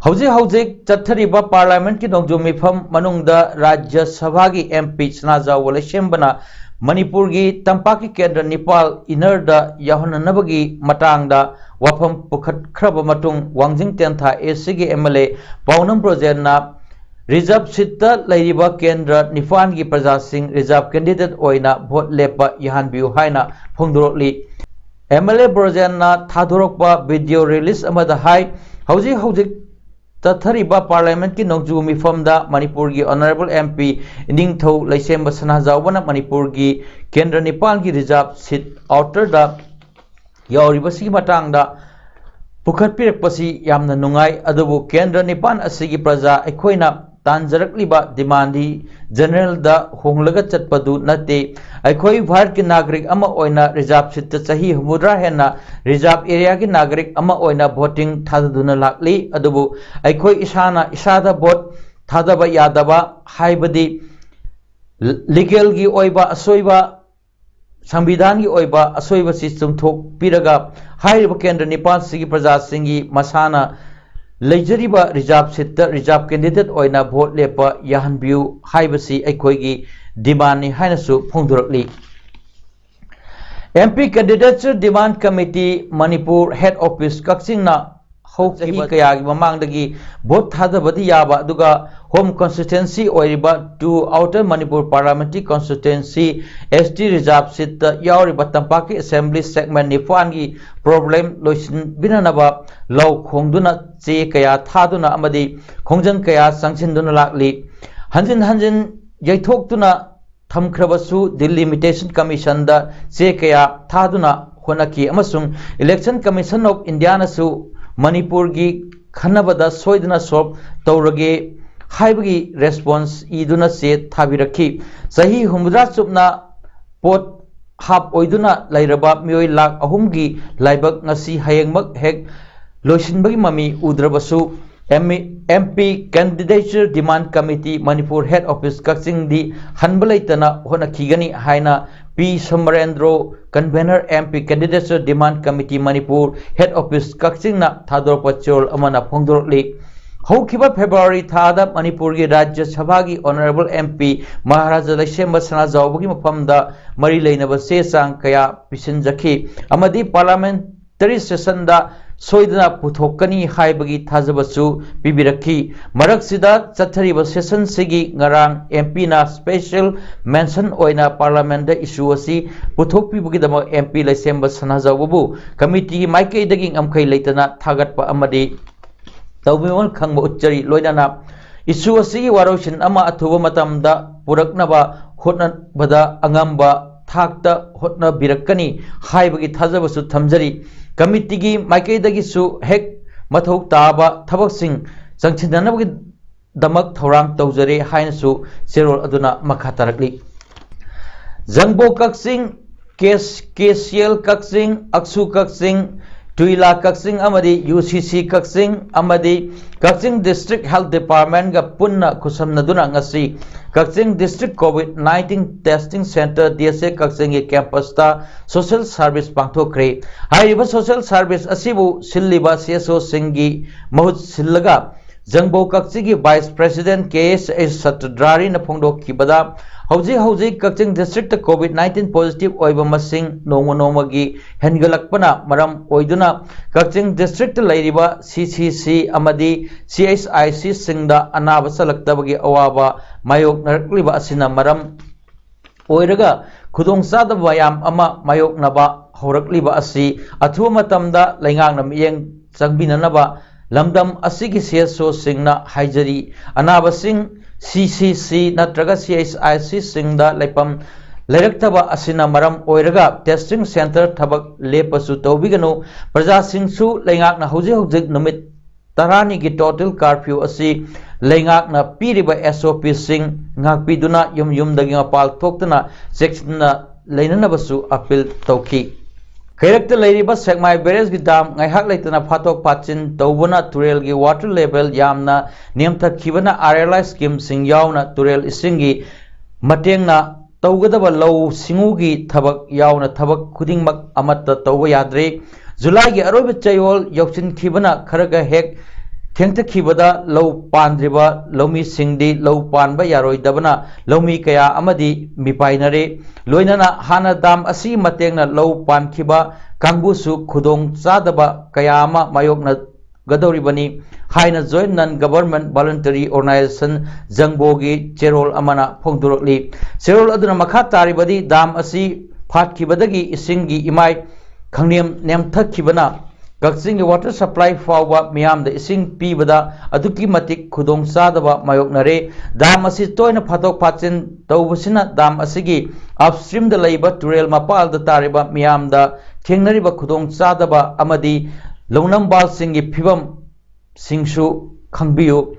ꯍꯧꯖꯤꯛ ꯍꯧꯖꯤꯛ ꯆꯠꯊꯔꯤꯕ Parliamentꯀꯤ ꯅꯣꯡꯖꯨ ꯃꯤꯐꯝ ꯃꯅꯨꯡꯗ ꯔꯥꯖ꯭ꯌ ꯁꯚꯥꯒꯤ MP ꯁꯅꯥꯖꯥꯎꯕ ꯂꯩꯁꯦꯝꯕꯅ ꯃꯅꯤꯄꯨꯔꯒꯤ ꯇꯝꯄꯥꯛꯀꯤ ꯀꯦꯟꯗ꯭ꯔ ꯅꯤꯄꯥꯜ innerꯗ ꯌꯥꯎꯍꯟꯅꯅꯕꯒꯤ ꯃꯇꯥꯡꯗ ꯋꯥꯐꯝ ꯄꯨꯈꯠꯈ꯭ꯔꯕ ꯃꯇꯨꯡ ꯋꯥꯡꯖꯤꯡ ꯇꯦꯟꯊꯥ ACꯒꯤ MLA ꯄꯥꯎꯅꯝ ꯕ꯭ꯔꯣꯖꯦꯟꯅ reserve seatꯇ ꯂꯩꯔꯤꯕ ꯀꯦꯟꯗ꯭ꯔ ꯅꯤꯄꯥꯟꯒꯤ ꯄ꯭ꯔꯖꯥꯁꯤꯡ reserve candidate ꯑꯣꯏꯅ vote ꯂꯦꯞꯄ ꯌꯥꯍꯟꯕꯤꯌꯨ ꯍꯥꯏꯅ ꯐꯣꯡꯗꯣꯔꯛꯂꯤ꯫ MLA ꯕ꯭ꯔꯣꯖꯦꯟꯅ ꯊꯥꯗꯣꯔꯛꯄ video release ꯑꯃꯗ ꯍꯥꯏ, ꯍꯧꯖꯤꯛ ꯍꯧꯖꯤꯛ ꯆꯠꯊꯔꯤꯕ Parliamentꯀꯤ ꯅꯣꯡꯖꯨ ꯃꯤꯐꯝꯗ ꯃꯅꯤꯄꯨꯔꯒꯤ Honourable MP ꯏꯅꯤꯡꯊꯧ ꯂꯩꯁꯦꯝꯕ ꯁꯅꯥꯖꯥꯎꯕꯅ ꯃꯅꯤꯄꯨꯔꯒꯤ ꯀꯦꯟꯗ꯭ꯔ ꯅꯤꯄꯥꯟꯒꯤ reserve seat outerꯗ ꯌꯥꯎꯔꯤꯕꯁꯤꯒꯤ ꯃꯇꯥꯡꯗ ꯄꯨꯈꯠꯄꯤꯔꯛꯄꯁꯤ ꯌꯥꯝꯅ ꯅꯨꯡꯉꯥꯏ, ꯑꯗꯨꯕꯨ ꯀꯦꯟꯗ꯭ꯔ ꯅꯤꯄꯥꯟ ꯑꯁꯤꯒꯤ ꯄ꯭ꯔꯖꯥ ꯑꯩꯈꯣꯏꯅ ꯇꯥꯟꯖꯔꯛꯂꯤꯕ demandꯗꯤ generalꯗ ꯍꯣꯡꯂꯒ ꯆꯠꯄꯗꯨ ꯅꯠꯇꯦ꯫ ꯑꯩꯈꯣꯏ ꯚꯥꯔꯠꯀꯤ ꯅꯥꯒꯔꯤꯛ ꯑꯃ ꯑꯣꯏꯅ reserve seatꯇ ꯆꯍꯤ ꯍꯨꯝꯐꯨꯇꯔꯥ ꯍꯦꯟꯅ reserve areaꯒꯤ ꯅꯥꯒꯔꯤꯛ ꯑꯃ ꯑꯣꯏꯅ voting ꯊꯥꯗꯗꯨꯅ ꯂꯥꯛꯂꯤ꯫ ꯑꯗꯨꯕꯨ ꯑꯩꯈꯣꯏ ꯏꯁꯥꯅ ꯏꯁꯥꯗ vote ꯊꯥꯗꯕ ꯌꯥꯗꯕ ꯍꯥꯏꯕꯗꯤ legalꯒꯤ ꯑꯣꯏꯕ ꯑꯁꯣꯏꯕ, ꯁꯪꯕꯤꯙꯥꯟꯒꯤ ꯑꯣꯏꯕ ꯑꯁꯣꯏꯕꯁꯤ ꯆꯨꯝꯊꯣꯛꯄꯤꯔꯒ ꯍꯥꯏꯔꯤꯕ ꯀꯦꯟꯗ꯭ꯔ ꯅꯤꯄꯥꯜꯁꯤꯒꯤ ꯄ꯭ꯔꯖꯥꯁꯤꯡꯒꯤ ꯃꯁꯥꯅ ꯂꯩꯖꯔꯤꯕ reserve seatꯇ reserve candidate ꯑꯣꯏꯅ vote ꯂꯦꯞꯄ ꯌꯥꯍꯟꯕꯤꯌꯨ ꯍꯥꯏꯕꯁꯤ ꯑꯩꯈꯣꯏꯒꯤ demandꯅꯤ ꯍꯥꯏꯅꯁꯨ ꯐꯣꯡꯗꯣꯔꯛꯂꯤ꯫ MP Candidature Demand Committee Manipur head office ꯀꯛꯆꯤꯡꯅ ꯍꯧꯈꯤꯕ ꯆꯍꯤ ꯀꯌꯥꯒꯤ ꯃꯃꯥꯡꯗꯒꯤ vote ꯊꯥꯗꯕꯗꯤ ꯌꯥꯕ ꯑꯗꯨꯒ home constituency ꯑꯣꯏꯔꯤꯕ two Outer Manipur Parliamentary Constituency ST reserve seatꯇ ꯌꯥꯎꯔꯤꯕ ꯇꯝꯄꯥꯛꯀꯤ assembly segment ꯅꯤꯄꯥꯟꯒꯤ problem ꯂꯣꯏꯁꯤꯟꯕꯤꯅꯅꯕ ꯂꯥꯎ ꯈꯣꯡꯗꯨꯅ ꯆꯦ ꯀꯌꯥ ꯊꯥꯗꯨꯅ ꯑꯃꯗꯤ ꯈꯣꯡꯖꯪ ꯀꯌꯥ ꯆꯪꯁꯤꯟꯗꯨꯅ ꯂꯥꯛꯂꯤ꯫ ꯍꯟꯖꯤꯟ ꯍꯟꯖꯤꯟ ꯌꯩꯊꯣꯛꯇꯨꯅ ꯊꯝꯈ꯭ꯔꯕꯁꯨ, Delimitation Commission ꯗ ꯆꯦ ꯀꯌꯥ ꯊꯥꯗꯨꯅ ꯍꯣꯠꯅꯈꯤ ꯑꯃꯁꯨꯡ Election Commission of India ꯅꯁꯨ ꯃꯅꯤꯄꯨꯔꯒꯤ ꯈꯟꯅꯕꯗ ꯁꯣꯏꯗꯅ solve ꯇꯧꯔꯒꯦ ꯍꯥꯏꯕꯒꯤ response ꯏꯗꯨꯅ ꯆꯦ ꯊꯥꯕꯤꯔꯛꯈꯤ꯫ ꯆꯍꯤ ꯍꯨꯝꯐꯨꯇꯔꯥ ꯆꯨꯞꯅ ꯄꯣꯠ ꯍꯥꯞ ꯑꯣꯏꯗꯨꯅ ꯂꯩꯔꯕ ꯃꯤꯑꯣꯏ ꯂꯥꯈ ꯑꯍꯨꯝꯒꯤ ꯂꯥꯏꯕꯛ ꯉꯁꯤ ꯍꯌꯦꯡꯃꯛ ꯍꯦꯛ ꯂꯣꯏꯁꯤꯟꯕꯒꯤ ꯃꯃꯤ ꯎꯗ꯭ꯔꯕꯁꯨ, MP Candidature Demand Committee, Manipur Head Office ꯀꯛꯆꯤꯡꯗꯤ ꯍꯟꯕ ꯂꯩꯇꯅ ꯍꯣꯠꯅꯈꯤꯒꯅꯤ ꯍꯥꯏꯅ ꯄꯤ ꯁꯃꯔꯦꯟꯗ꯭ꯔꯣ, Convener, MP Candidature Demand Committee, Manipur Head Office ꯀꯛꯆꯤꯡꯅ ꯊꯥꯗꯣꯔꯛꯄ ꯆꯦꯔꯣꯜ ꯑꯃꯅ ꯐꯣꯡꯗꯣꯔꯛꯂꯤ꯫ ꯍꯧꯈꯤꯕ ꯐꯦꯕ꯭ꯔꯨꯋꯥꯔꯤ ꯊꯥꯗ ꯃꯅꯤꯄꯨꯔꯒꯤ ꯔꯥꯖ꯭ꯌ ꯁꯚꯥꯒꯤ Honourable MP ꯃꯍꯥꯔꯥꯖꯥ ꯂꯩꯁꯦꯝꯕ ꯁꯅꯥꯖꯥꯎꯕꯒꯤ ꯃꯐꯝꯗ ꯃꯔꯤ ꯂꯩꯅꯕ ꯆꯦ ꯆꯥꯡ ꯀꯌꯥ ꯄꯤꯁꯤꯟꯖꯈꯤ ꯑꯃꯗꯤ Parliamentary Session ꯗ ꯁꯣꯏꯗꯅ ꯄꯨꯊꯣꯛꯀꯅꯤ ꯍꯥꯏꯕꯒꯤ ꯊꯥꯖꯕꯁꯨ ꯄꯤꯕꯤꯔꯛꯈꯤ꯫ ꯃꯔꯛꯁꯤꯗ ꯆꯠꯊꯔꯤꯕ session ꯁꯤꯒꯤ ꯉꯔꯥꯡ MP ꯅ special mention ꯑꯣꯏꯅ Parliament ꯗ issue ꯑꯁꯤ ꯄꯨꯊꯣꯛꯄꯤꯕꯒꯤꯗꯃꯛ MP ꯂꯩꯁꯦꯝꯕ ꯁꯅꯥꯖꯥꯎꯕꯕꯨ committee ꯒꯤ ꯃꯥꯏꯀꯩꯗꯒꯤ ꯉꯝꯈꯩ ꯂꯩꯇꯅ ꯊꯥꯒꯠꯄ ꯑꯃꯗꯤ ꯇꯧꯕꯤꯃꯜ ꯈꯪꯕ ꯎꯠꯆꯔꯤ꯫ ꯂꯣꯏꯅꯅ issue ꯑꯁꯤꯒꯤ ꯋꯥꯔꯣꯏꯁꯤꯟ ꯑꯃ ꯑꯊꯨꯕ ꯃꯇꯝꯗ ꯄꯨꯔꯛꯅꯕ ꯍꯣꯠꯅꯕꯗ ꯑꯉꯝꯕ ꯊꯥꯛꯇ ꯍꯣꯠꯅꯕꯤꯔꯛꯀꯅꯤ ꯍꯥꯏꯕꯒꯤ ꯊꯥꯖꯕꯁꯨ ꯊꯝꯖꯔꯤ꯫ Committee ꯒꯤ ꯃꯥꯏꯀꯩꯗꯒꯤꯁꯨ ꯍꯦꯛ ꯃꯊꯧ ꯇꯥꯕ ꯊꯕꯛꯁꯤꯡ ꯆꯪꯁꯤꯟꯅꯅꯕꯒꯤꯗꯃꯛ ꯊꯧꯔꯥꯡ ꯇꯧꯖꯔꯤ ꯍꯥꯏꯅꯁꯨ ꯆꯦꯔꯣꯜ ꯑꯗꯨꯅ ꯃꯈꯥ ꯇꯥꯔꯛꯂꯤ꯫ ꯖꯪꯕꯣ ꯀꯛꯆꯤꯡ, ꯀꯦꯁ-, KCL ꯀꯛꯆꯤꯡ, ꯑꯛꯁꯨ ꯀꯛꯆꯤꯡ, ꯇꯨꯏꯂꯥ ꯀꯛꯆꯤꯡ ꯑꯃꯗꯤ UCC ꯀꯛꯆꯤꯡ ꯑꯃꯗꯤ ꯀꯛꯆꯤꯡ District Health Department ꯒ ꯄꯨꯟꯅ ꯈꯨꯠꯁꯝꯅꯗꯨꯅ ꯉꯁꯤ ꯀꯛꯆꯤꯡ District COVID nineteen Testing Centre, DSC ꯀꯛꯆꯤꯡꯒꯤ campus ꯇ social service ꯄꯥꯡꯊꯣꯛꯈ꯭ꯔꯦ꯫ ꯍꯥꯏꯔꯤꯕ social service ꯑꯁꯤꯕꯨ ꯁꯤꯜꯂꯤꯕ CSO ꯁꯤꯡꯒꯤ ꯃꯍꯨꯠ ꯁꯤꯜꯂꯒ ꯖꯪꯕꯣ ꯀꯛꯆꯤꯡꯒꯤ Vice President ꯀꯦ ꯑꯦꯁ ꯑꯦꯁ ꯁꯇꯗ꯭ꯔꯥꯔꯤꯅ ꯐꯣꯡꯗꯣꯛꯈꯤꯕꯗ, ꯍꯧꯖꯤꯛ ꯍꯧꯖꯤꯛ ꯀꯛꯆꯤꯡ district ꯇ COVID nineteen positive ꯑꯣꯏꯕ ꯃꯁꯤꯡ ꯅꯣꯡꯃ ꯅꯣꯡꯃꯒꯤ ꯍꯦꯟꯒꯠꯂꯛꯄꯅ ꯃꯔꯝ ꯑꯣꯏꯗꯨꯅ ꯀꯛꯆꯤꯡ district ꯇ ꯂꯩꯔꯤꯕ CCC ꯑꯃꯗꯤ CHIC ꯁꯤꯡꯗ ꯑꯅꯥꯕ ꯆꯜꯂꯛꯇꯕꯒꯤ ꯑꯋꯥꯕ ꯃꯥꯌꯣꯛꯅꯔꯛꯂꯤꯕ ꯑꯁꯤꯅ ꯃꯔꯝ ꯑꯣꯏꯔꯒ ꯈꯨꯗꯣꯡꯆꯥꯗꯕ ꯃꯌꯥꯝ ꯑꯃ ꯃꯥꯌꯣꯛꯅꯕ ꯍꯧꯔꯛꯂꯤꯕ ꯑꯁꯤ ꯑꯊꯨꯕ ꯃꯇꯝꯗ ꯂꯩꯉꯥꯛꯅ ꯃꯤꯠꯌꯦꯡ ꯆꯪꯕꯤꯅꯅꯕ ꯂꯝꯗꯝ ꯑꯁꯤꯒꯤ CSO ꯁꯤꯡꯅ ꯍꯥꯏꯖꯔꯤ꯫ ꯑꯅꯥꯕꯁꯤꯡ C C C ꯅꯠꯇ꯭ꯔꯒ C H I C ꯁꯤꯡꯗ ꯂꯩꯐꯝ ꯂꯩꯔꯛꯇꯕ ꯑꯁꯤꯅ ꯃꯔꯝ ꯑꯣꯏꯔꯒ testing centre ꯊꯕꯛ ꯂꯦꯞꯄꯁꯨ ꯇꯧꯕꯤꯒꯅꯨ꯫ ꯄ꯭ꯔꯖꯥꯁꯤꯡꯁꯨ ꯂꯩꯉꯥꯛꯅ ꯍꯧꯖꯤꯛ ꯍꯧꯖꯤꯛ ꯅꯨꯃꯤꯠ ꯇꯔꯥꯅꯤꯒꯤ total curfew ꯑꯁꯤ ꯂꯩꯉꯥꯛꯅ ꯄꯤꯔꯤꯕ S O P ꯁꯤꯡ ꯉꯥꯛꯄꯤꯗꯨꯅ ꯌꯨꯝ ꯌꯨꯝꯗꯒꯤ ꯃꯄꯥꯜ ꯊꯣꯛꯇꯅ ꯆꯦꯛꯁꯤꯟꯅ ꯂꯩꯅꯅꯕꯁꯨ appeal ꯇꯧꯈꯤ꯫ ꯀꯩꯔꯛꯇ ꯂꯩꯔꯤꯕ ꯁꯦꯛꯃꯥꯏ barrage ꯀꯤ dam ꯉꯥꯏꯍꯥꯛ ꯂꯩꯇꯅ ꯐꯥꯠꯇꯣꯛ ꯐꯥꯠꯆꯤꯟ ꯇꯧꯕꯅ ꯇꯨꯔꯦꯜꯒꯤ water level ꯌꯥꯝꯅ ꯅꯦꯝꯊꯈꯤꯕꯅ R L I scheme ꯁꯤꯡ ꯌꯥꯎꯅ ꯇꯨꯔꯦꯜ ꯏꯁꯤꯡꯒꯤ ꯃꯇꯦꯡꯅ ꯇꯧꯒꯗꯕ ꯂꯧꯎ ꯁꯤꯡꯎꯒꯤ ꯊꯕꯛ ꯌꯥꯎꯅ ꯊꯕꯛ ꯈꯨꯗꯤꯡꯃꯛ ꯑꯃꯠꯇ ꯇꯧꯕ ꯌꯥꯗ꯭ꯔꯦ꯫ ꯖꯨꯂꯥꯏꯒꯤ ꯑꯔꯣꯏꯕ ꯆꯌꯣꯜ ꯌꯧꯁꯤꯟꯈꯤꯕꯅ ꯈꯔꯒ ꯍꯦꯛ ꯊꯦꯡꯊꯈꯤꯕꯗ ꯂꯧ ꯄꯥꯟꯗ꯭ꯔꯤꯕ ꯂꯧꯃꯤꯁꯤꯡꯗꯤ ꯂꯧ ꯄꯥꯟꯕ ꯌꯥꯔꯣꯏꯗꯕꯅ ꯂꯧꯃꯤ ꯀꯌꯥ ꯑꯃꯗꯤ ꯃꯤꯄꯥꯏꯅꯔꯦ꯫ ꯂꯣꯏꯅꯅ ꯍꯥꯟꯅ dam ꯑꯁꯤꯒꯤ ꯃꯇꯦꯡꯅ ꯂꯧ ꯄꯥꯟꯈꯤꯕ ꯀꯥꯡꯕꯨꯁꯨ ꯈꯨꯗꯣꯡ ꯆꯥꯗꯕ ꯀꯌꯥ ꯑꯃ ꯃꯥꯌꯣꯛꯅꯒꯗꯧꯔꯤꯕꯅꯤ ꯍꯥꯏꯅ Joint Non Government Voluntary Organisation ꯖꯪꯕꯣꯒꯤ ꯆꯦꯔꯣꯜ ꯑꯃꯅ ꯐꯣꯡꯗꯣꯔꯛꯂꯤ꯫ ꯆꯦꯔꯣꯜ ꯑꯗꯨꯅ ꯃꯈꯥ ꯇꯥꯔꯤꯕꯗꯤ, dam ꯑꯁꯤ ꯐꯥꯠꯈꯤꯕꯗꯒꯤ ꯏꯁꯤꯡꯒꯤ ꯏꯃꯥꯏ ꯈꯪꯅꯦꯝ ꯅꯦꯝꯊꯈꯤꯕꯅ ꯀꯛꯆꯤꯡꯒꯤ water supply ꯐꯥꯎꯕ ꯃꯤꯌꯥꯝꯗ ꯏꯁꯤꯡ ꯄꯤꯕꯗ ꯑꯗꯨꯛꯀꯤ ꯃꯇꯤꯛ ꯈꯨꯗꯣꯡ ꯆꯥꯗꯕ ꯃꯥꯌꯣꯛꯅꯔꯦ꯫ Dam ꯑꯁꯤ ꯇꯣꯏꯅ ꯐꯥꯠꯇꯣꯛ ꯐꯥꯠꯆꯤꯟ ꯇꯧꯕꯁꯤꯅ dam ꯑꯁꯤꯒꯤ upstream ꯗ ꯂꯩꯕ ꯇꯨꯔꯦꯜ ꯃꯄꯥꯜꯗ ꯇꯥꯔꯤꯕ ꯃꯤꯌꯥꯝꯗ ꯊꯦꯡꯅꯔꯤꯕ ꯈꯨꯗꯣꯡ ꯆꯥꯗꯕ ꯑꯃꯗꯤ ꯂꯧꯅꯝꯕꯥꯜꯁꯤꯡꯒꯤ ꯐꯤꯕꯝ ꯁꯤꯡꯁꯨ ꯈꯪꯕꯤꯌꯨ꯫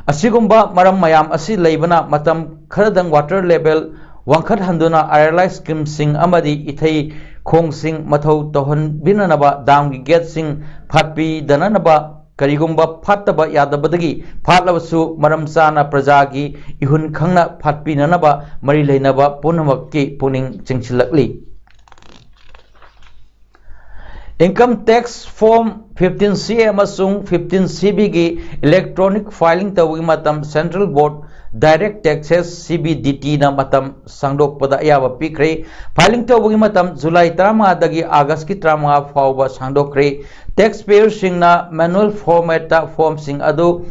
ꯑꯁꯤꯒꯨꯝꯕ ꯃꯔꯝ ꯃꯌꯥꯝ ꯑꯁꯤ ꯂꯩꯕꯅ ꯃꯇꯝ ꯈꯔꯗꯪ water level ꯋꯥꯡꯈꯠꯍꯟꯗꯨꯅ R L I scheme ꯁꯤꯡ ꯑꯃꯗꯤ ꯏꯊꯩ ꯈꯣꯡꯁꯤꯡ ꯃꯊꯧ ꯇꯧꯍꯟꯕꯤꯅꯅꯕ dam ꯒꯤ gate ꯁꯤꯡ ꯐꯥꯠꯄꯤꯗꯅꯅꯕ, ꯀꯔꯤꯒꯨꯝꯕ ꯐꯥꯠꯇꯕ ꯌꯥꯗꯕꯗꯒꯤ ꯐꯥꯠꯂꯕꯁꯨ ꯃꯔꯝ ꯆꯥꯅ ꯄ꯭ꯔꯖꯥꯒꯤ ꯏꯍꯨꯟ ꯈꯪꯅ ꯐꯥꯠꯄꯤꯅꯅꯕ ꯃꯔꯤ ꯂꯩꯅꯕ ꯄꯨꯝꯅꯃꯛꯀꯤ ꯄꯨꯛꯅꯤꯡ ꯆꯤꯡꯁꯤꯜꯂꯛꯂꯤ꯫ Income tax form fifteen C A ꯑꯃꯁꯨꯡ fifteen C B ꯒꯤ electronic filing ꯇꯧꯕꯒꯤ ꯃꯇꯝ Central Board Direct Taxes, C B D T ꯅ ꯃꯇꯝ ꯁꯥꯡꯗꯣꯛꯄꯗ ꯑꯌꯥꯕ ꯄꯤꯈ꯭ꯔꯦ꯫ Filing ꯇꯧꯕꯒꯤ ꯃꯇꯝ ꯖꯨꯂꯥꯏ ꯇꯔꯥꯃꯉꯥꯗꯒꯤ ꯑꯥꯒꯁꯀꯤ ꯇꯔꯥꯃꯉꯥ ꯐꯥꯎꯕ ꯁꯥꯡꯗꯣꯛꯈ꯭ꯔꯦ꯫ Taxpayer ꯁꯤꯡꯅ manual format ꯇ form ꯁꯤꯡ ꯑꯗꯨ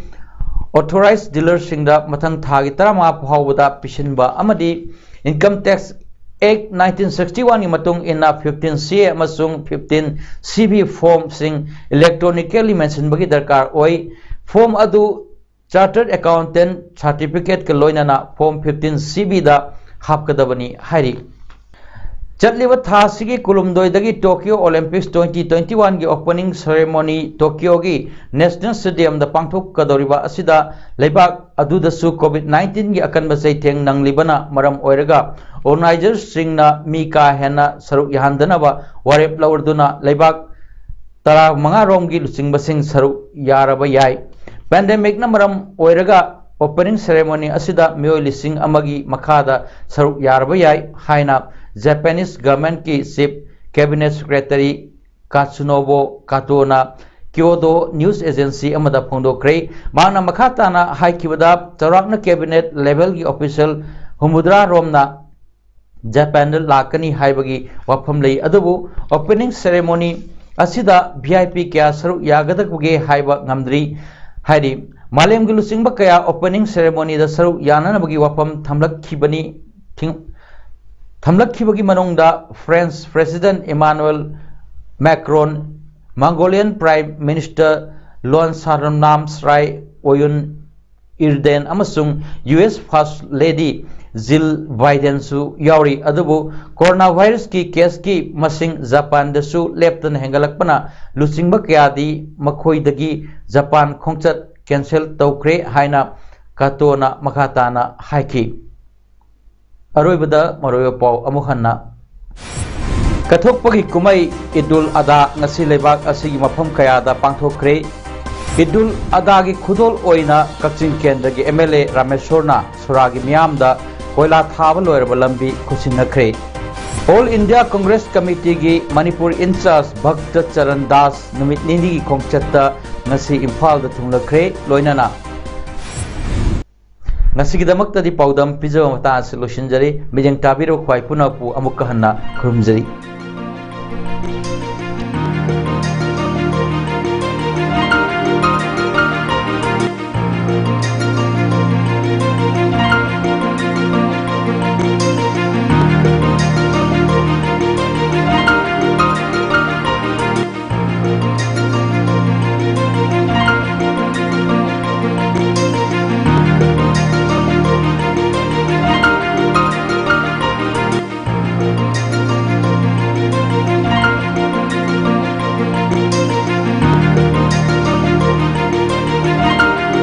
authorized dealer ꯁꯤꯡꯗ ꯃꯊꯪ ꯊꯥꯒꯤ ꯇꯔꯥꯃꯉꯥ ꯐꯥꯎꯕꯗ ꯄꯤꯁꯤꯟꯕ ꯑꯃꯗꯤ Income Tax Act nineteen sixty one ꯒꯤ ꯃꯇꯨꯡ ꯏꯟꯅ fifteen C A ꯑꯃꯁꯨꯡ fifteen C B form ꯁꯤꯡ electronically ꯃꯦꯟꯁꯤꯟꯕꯒꯤ ꯗꯔꯀꯥꯔ ꯑꯣꯏ꯫ Form ꯑꯗꯨ Chartered Accountant Certificate ꯀ ꯂꯣꯏꯅꯅ Form fifteen C B ꯗ ꯍꯥꯞꯀꯗꯕꯅꯤ ꯍꯥꯏꯔꯤ꯫ ꯆꯠꯂꯤꯕ ꯊꯥ ꯑꯁꯤꯒꯤ ꯀꯨꯟꯍꯨꯝꯗꯣꯏꯗꯒꯤ Tokyo Olympics twenty twenty-one ꯒꯤ opening ceremony Tokyo ꯒꯤ National Stadium ꯗ ꯄꯥꯡꯊꯣꯛꯀꯗꯧꯔꯤꯕ ꯑꯁꯤꯗ ꯂꯩꯕꯥꯛ ꯑꯗꯨꯗꯁꯨ COVID nineteen ꯒꯤ ꯑꯀꯟꯕ ꯆꯩꯊꯦꯡ ꯅꯪꯂꯤꯕꯅ ꯃꯔꯝ ꯑꯣꯏꯔꯒ organizer ꯁꯤꯡꯅ ꯃꯤ ꯀꯥ ꯍꯦꯟꯅ ꯁꯔꯨꯛ ꯌꯥꯍꯟꯗꯅꯕ ꯋꯥꯔꯦꯞ ꯂꯧꯔꯗꯨꯅ ꯂꯩꯕꯥꯛ ꯇꯔꯥꯃꯉꯥ ꯔꯣꯝꯒꯤ ꯂꯨꯆꯤꯡꯕꯁꯤꯡ ꯁꯔꯨꯛ ꯌꯥꯔꯕ ꯌꯥꯏ꯫ Pandemic ꯅ ꯃꯔꯝ ꯑꯣꯏꯔꯒ opening ceremony ꯑꯁꯤꯗ ꯃꯤꯑꯣꯏ ꯂꯤꯁꯤꯡ ꯑꯃꯒꯤ ꯃꯈꯥꯗ ꯁꯔꯨꯛ ꯌꯥꯔꯕ ꯌꯥꯏ ꯍꯥꯏꯅ Japanese government ꯀꯤ Chief Cabinet Secretary Katsunobu Katoꯅ Kyodo News Agency ꯑꯃꯗ ꯐꯣꯡꯗꯣꯛꯈ꯭ꯔꯦ꯫ ꯃꯍꯥꯛꯅ ꯃꯈꯥ ꯇꯥꯅ ꯍꯥꯏꯈꯤꯕꯗ, ꯆꯥꯎꯔꯥꯛꯅ cabinet level ꯒꯤ official ꯍꯨꯝꯐꯨꯇꯔꯥ ꯔꯣꯝꯅ ꯖꯄꯥꯟꯗ ꯂꯥꯛꯀꯅꯤ ꯍꯥꯏꯕꯒꯤ ꯋꯥꯐꯝ ꯂꯩ, ꯑꯗꯨꯕꯨ opening ceremony ꯑꯁꯤꯗ V I P ꯀꯌꯥ ꯁꯔꯨꯛ ꯌꯥꯒꯗꯒꯦ ꯍꯥꯏꯕ ꯉꯝꯗ꯭ꯔꯤ ꯍꯥꯏꯔꯤ꯫ ꯃꯥꯂꯦꯝꯒꯤ ꯂꯨꯆꯤꯡꯕ ꯀꯌꯥ opening ceremony ꯗ ꯁꯔꯨꯛ ꯌꯥꯅꯅꯕꯒꯤ ꯋꯥꯐꯝ ꯊꯝꯂꯛꯈꯤꯕꯅꯤ, ꯊꯤꯡ-, ꯊꯝꯂꯛꯈꯤꯕꯒꯤ ꯃꯅꯨꯡꯗ French President Emmanuel Macron, Mongolian Prime Minister Luan Sarnam Srai Oyun Irden ꯑꯃꯁꯨꯡ U S First Lady Jill Biden ꯁꯨ ꯌꯥꯎꯔꯤ꯫ ꯑꯗꯨꯕꯨ coronavirus ꯀꯤ case ꯀꯤ ꯃꯁꯤꯡ ꯖꯄꯥꯟꯗꯁꯨ ꯂꯦꯞꯇꯅ ꯍꯦꯟꯒꯠꯂꯛꯄꯅ ꯂꯨꯆꯤꯡꯕ ꯀꯌꯥꯗꯤ ꯃꯈꯣꯏꯗꯒꯤ ꯖꯄꯥꯟ ꯈꯣꯡꯆꯠ cancel ꯇꯧꯈ꯭ꯔꯦ ꯍꯥꯏꯅ ꯀꯥꯇꯣꯅ ꯃꯈꯥ ꯇꯥꯅ ꯍꯥꯏꯈꯤ꯫ ꯑꯔꯣꯏꯕꯗ ꯃꯔꯨꯑꯣꯏꯕ ꯄꯥꯎ ꯑꯃꯨꯛ ꯍꯟꯅ꯫ ꯀꯠꯊꯣꯛꯄꯒꯤ ꯀꯨꯝꯍꯩ ꯏꯗ ꯎꯜ ꯑꯗꯥ ꯉꯁꯤ ꯂꯩꯕꯥꯛ ꯑꯁꯤꯒꯤ ꯃꯐꯝ ꯀꯌꯥꯗ ꯄꯥꯡꯊꯣꯛꯈ꯭ꯔꯦ꯫ ꯏꯗ ꯎꯜ ꯑꯗꯥꯒꯤ ꯈꯨꯗꯣꯜ ꯑꯣꯏꯅ ꯀꯛꯆꯤꯡ ꯀꯦꯟꯗ꯭ꯔꯒꯤ M L A ꯔꯥꯃꯦꯁꯣꯔꯅ ꯁꯣꯔꯥꯒꯤ ꯃꯤꯌꯥꯝꯗ ꯀꯣꯏꯂꯥ ꯊꯥꯕ ꯂꯣꯏꯔꯕ ꯂꯝꯕꯤ ꯈꯨꯠꯁꯤꯟꯅꯈ꯭ꯔꯦ꯫ All India Congress Committee ꯒꯤ ꯃꯅꯤꯄꯨꯔ in charge ꯚꯛꯇ ꯆꯔꯟ ꯗꯥꯁ ꯅꯨꯃꯤꯠ ꯅꯤꯅꯤꯒꯤ ꯈꯣꯡꯆꯠꯇ ꯉꯁꯤ ꯏꯝꯐꯥꯜꯗ ꯊꯨꯡꯂꯈ꯭ꯔꯦ꯫ ꯂꯣꯏꯅꯅ ꯉꯁꯤꯒꯤꯗꯃꯛꯇꯗꯤ ꯄꯥꯎꯗꯝ ꯄꯤꯖꯕ ꯃꯇꯥꯡ ꯑꯁꯤ ꯂꯣꯏꯁꯤꯟꯖꯔꯤ꯫ ꯃꯤꯠꯌꯦꯡ ꯇꯥꯕꯤꯔꯕ ꯈ꯭ꯋꯥꯏ ꯄꯨꯝꯅꯃꯛꯄꯨ ꯑꯃꯨꯛꯀ ꯍꯟꯅ ꯈꯨꯔꯨꯝꯖꯔꯤ꯫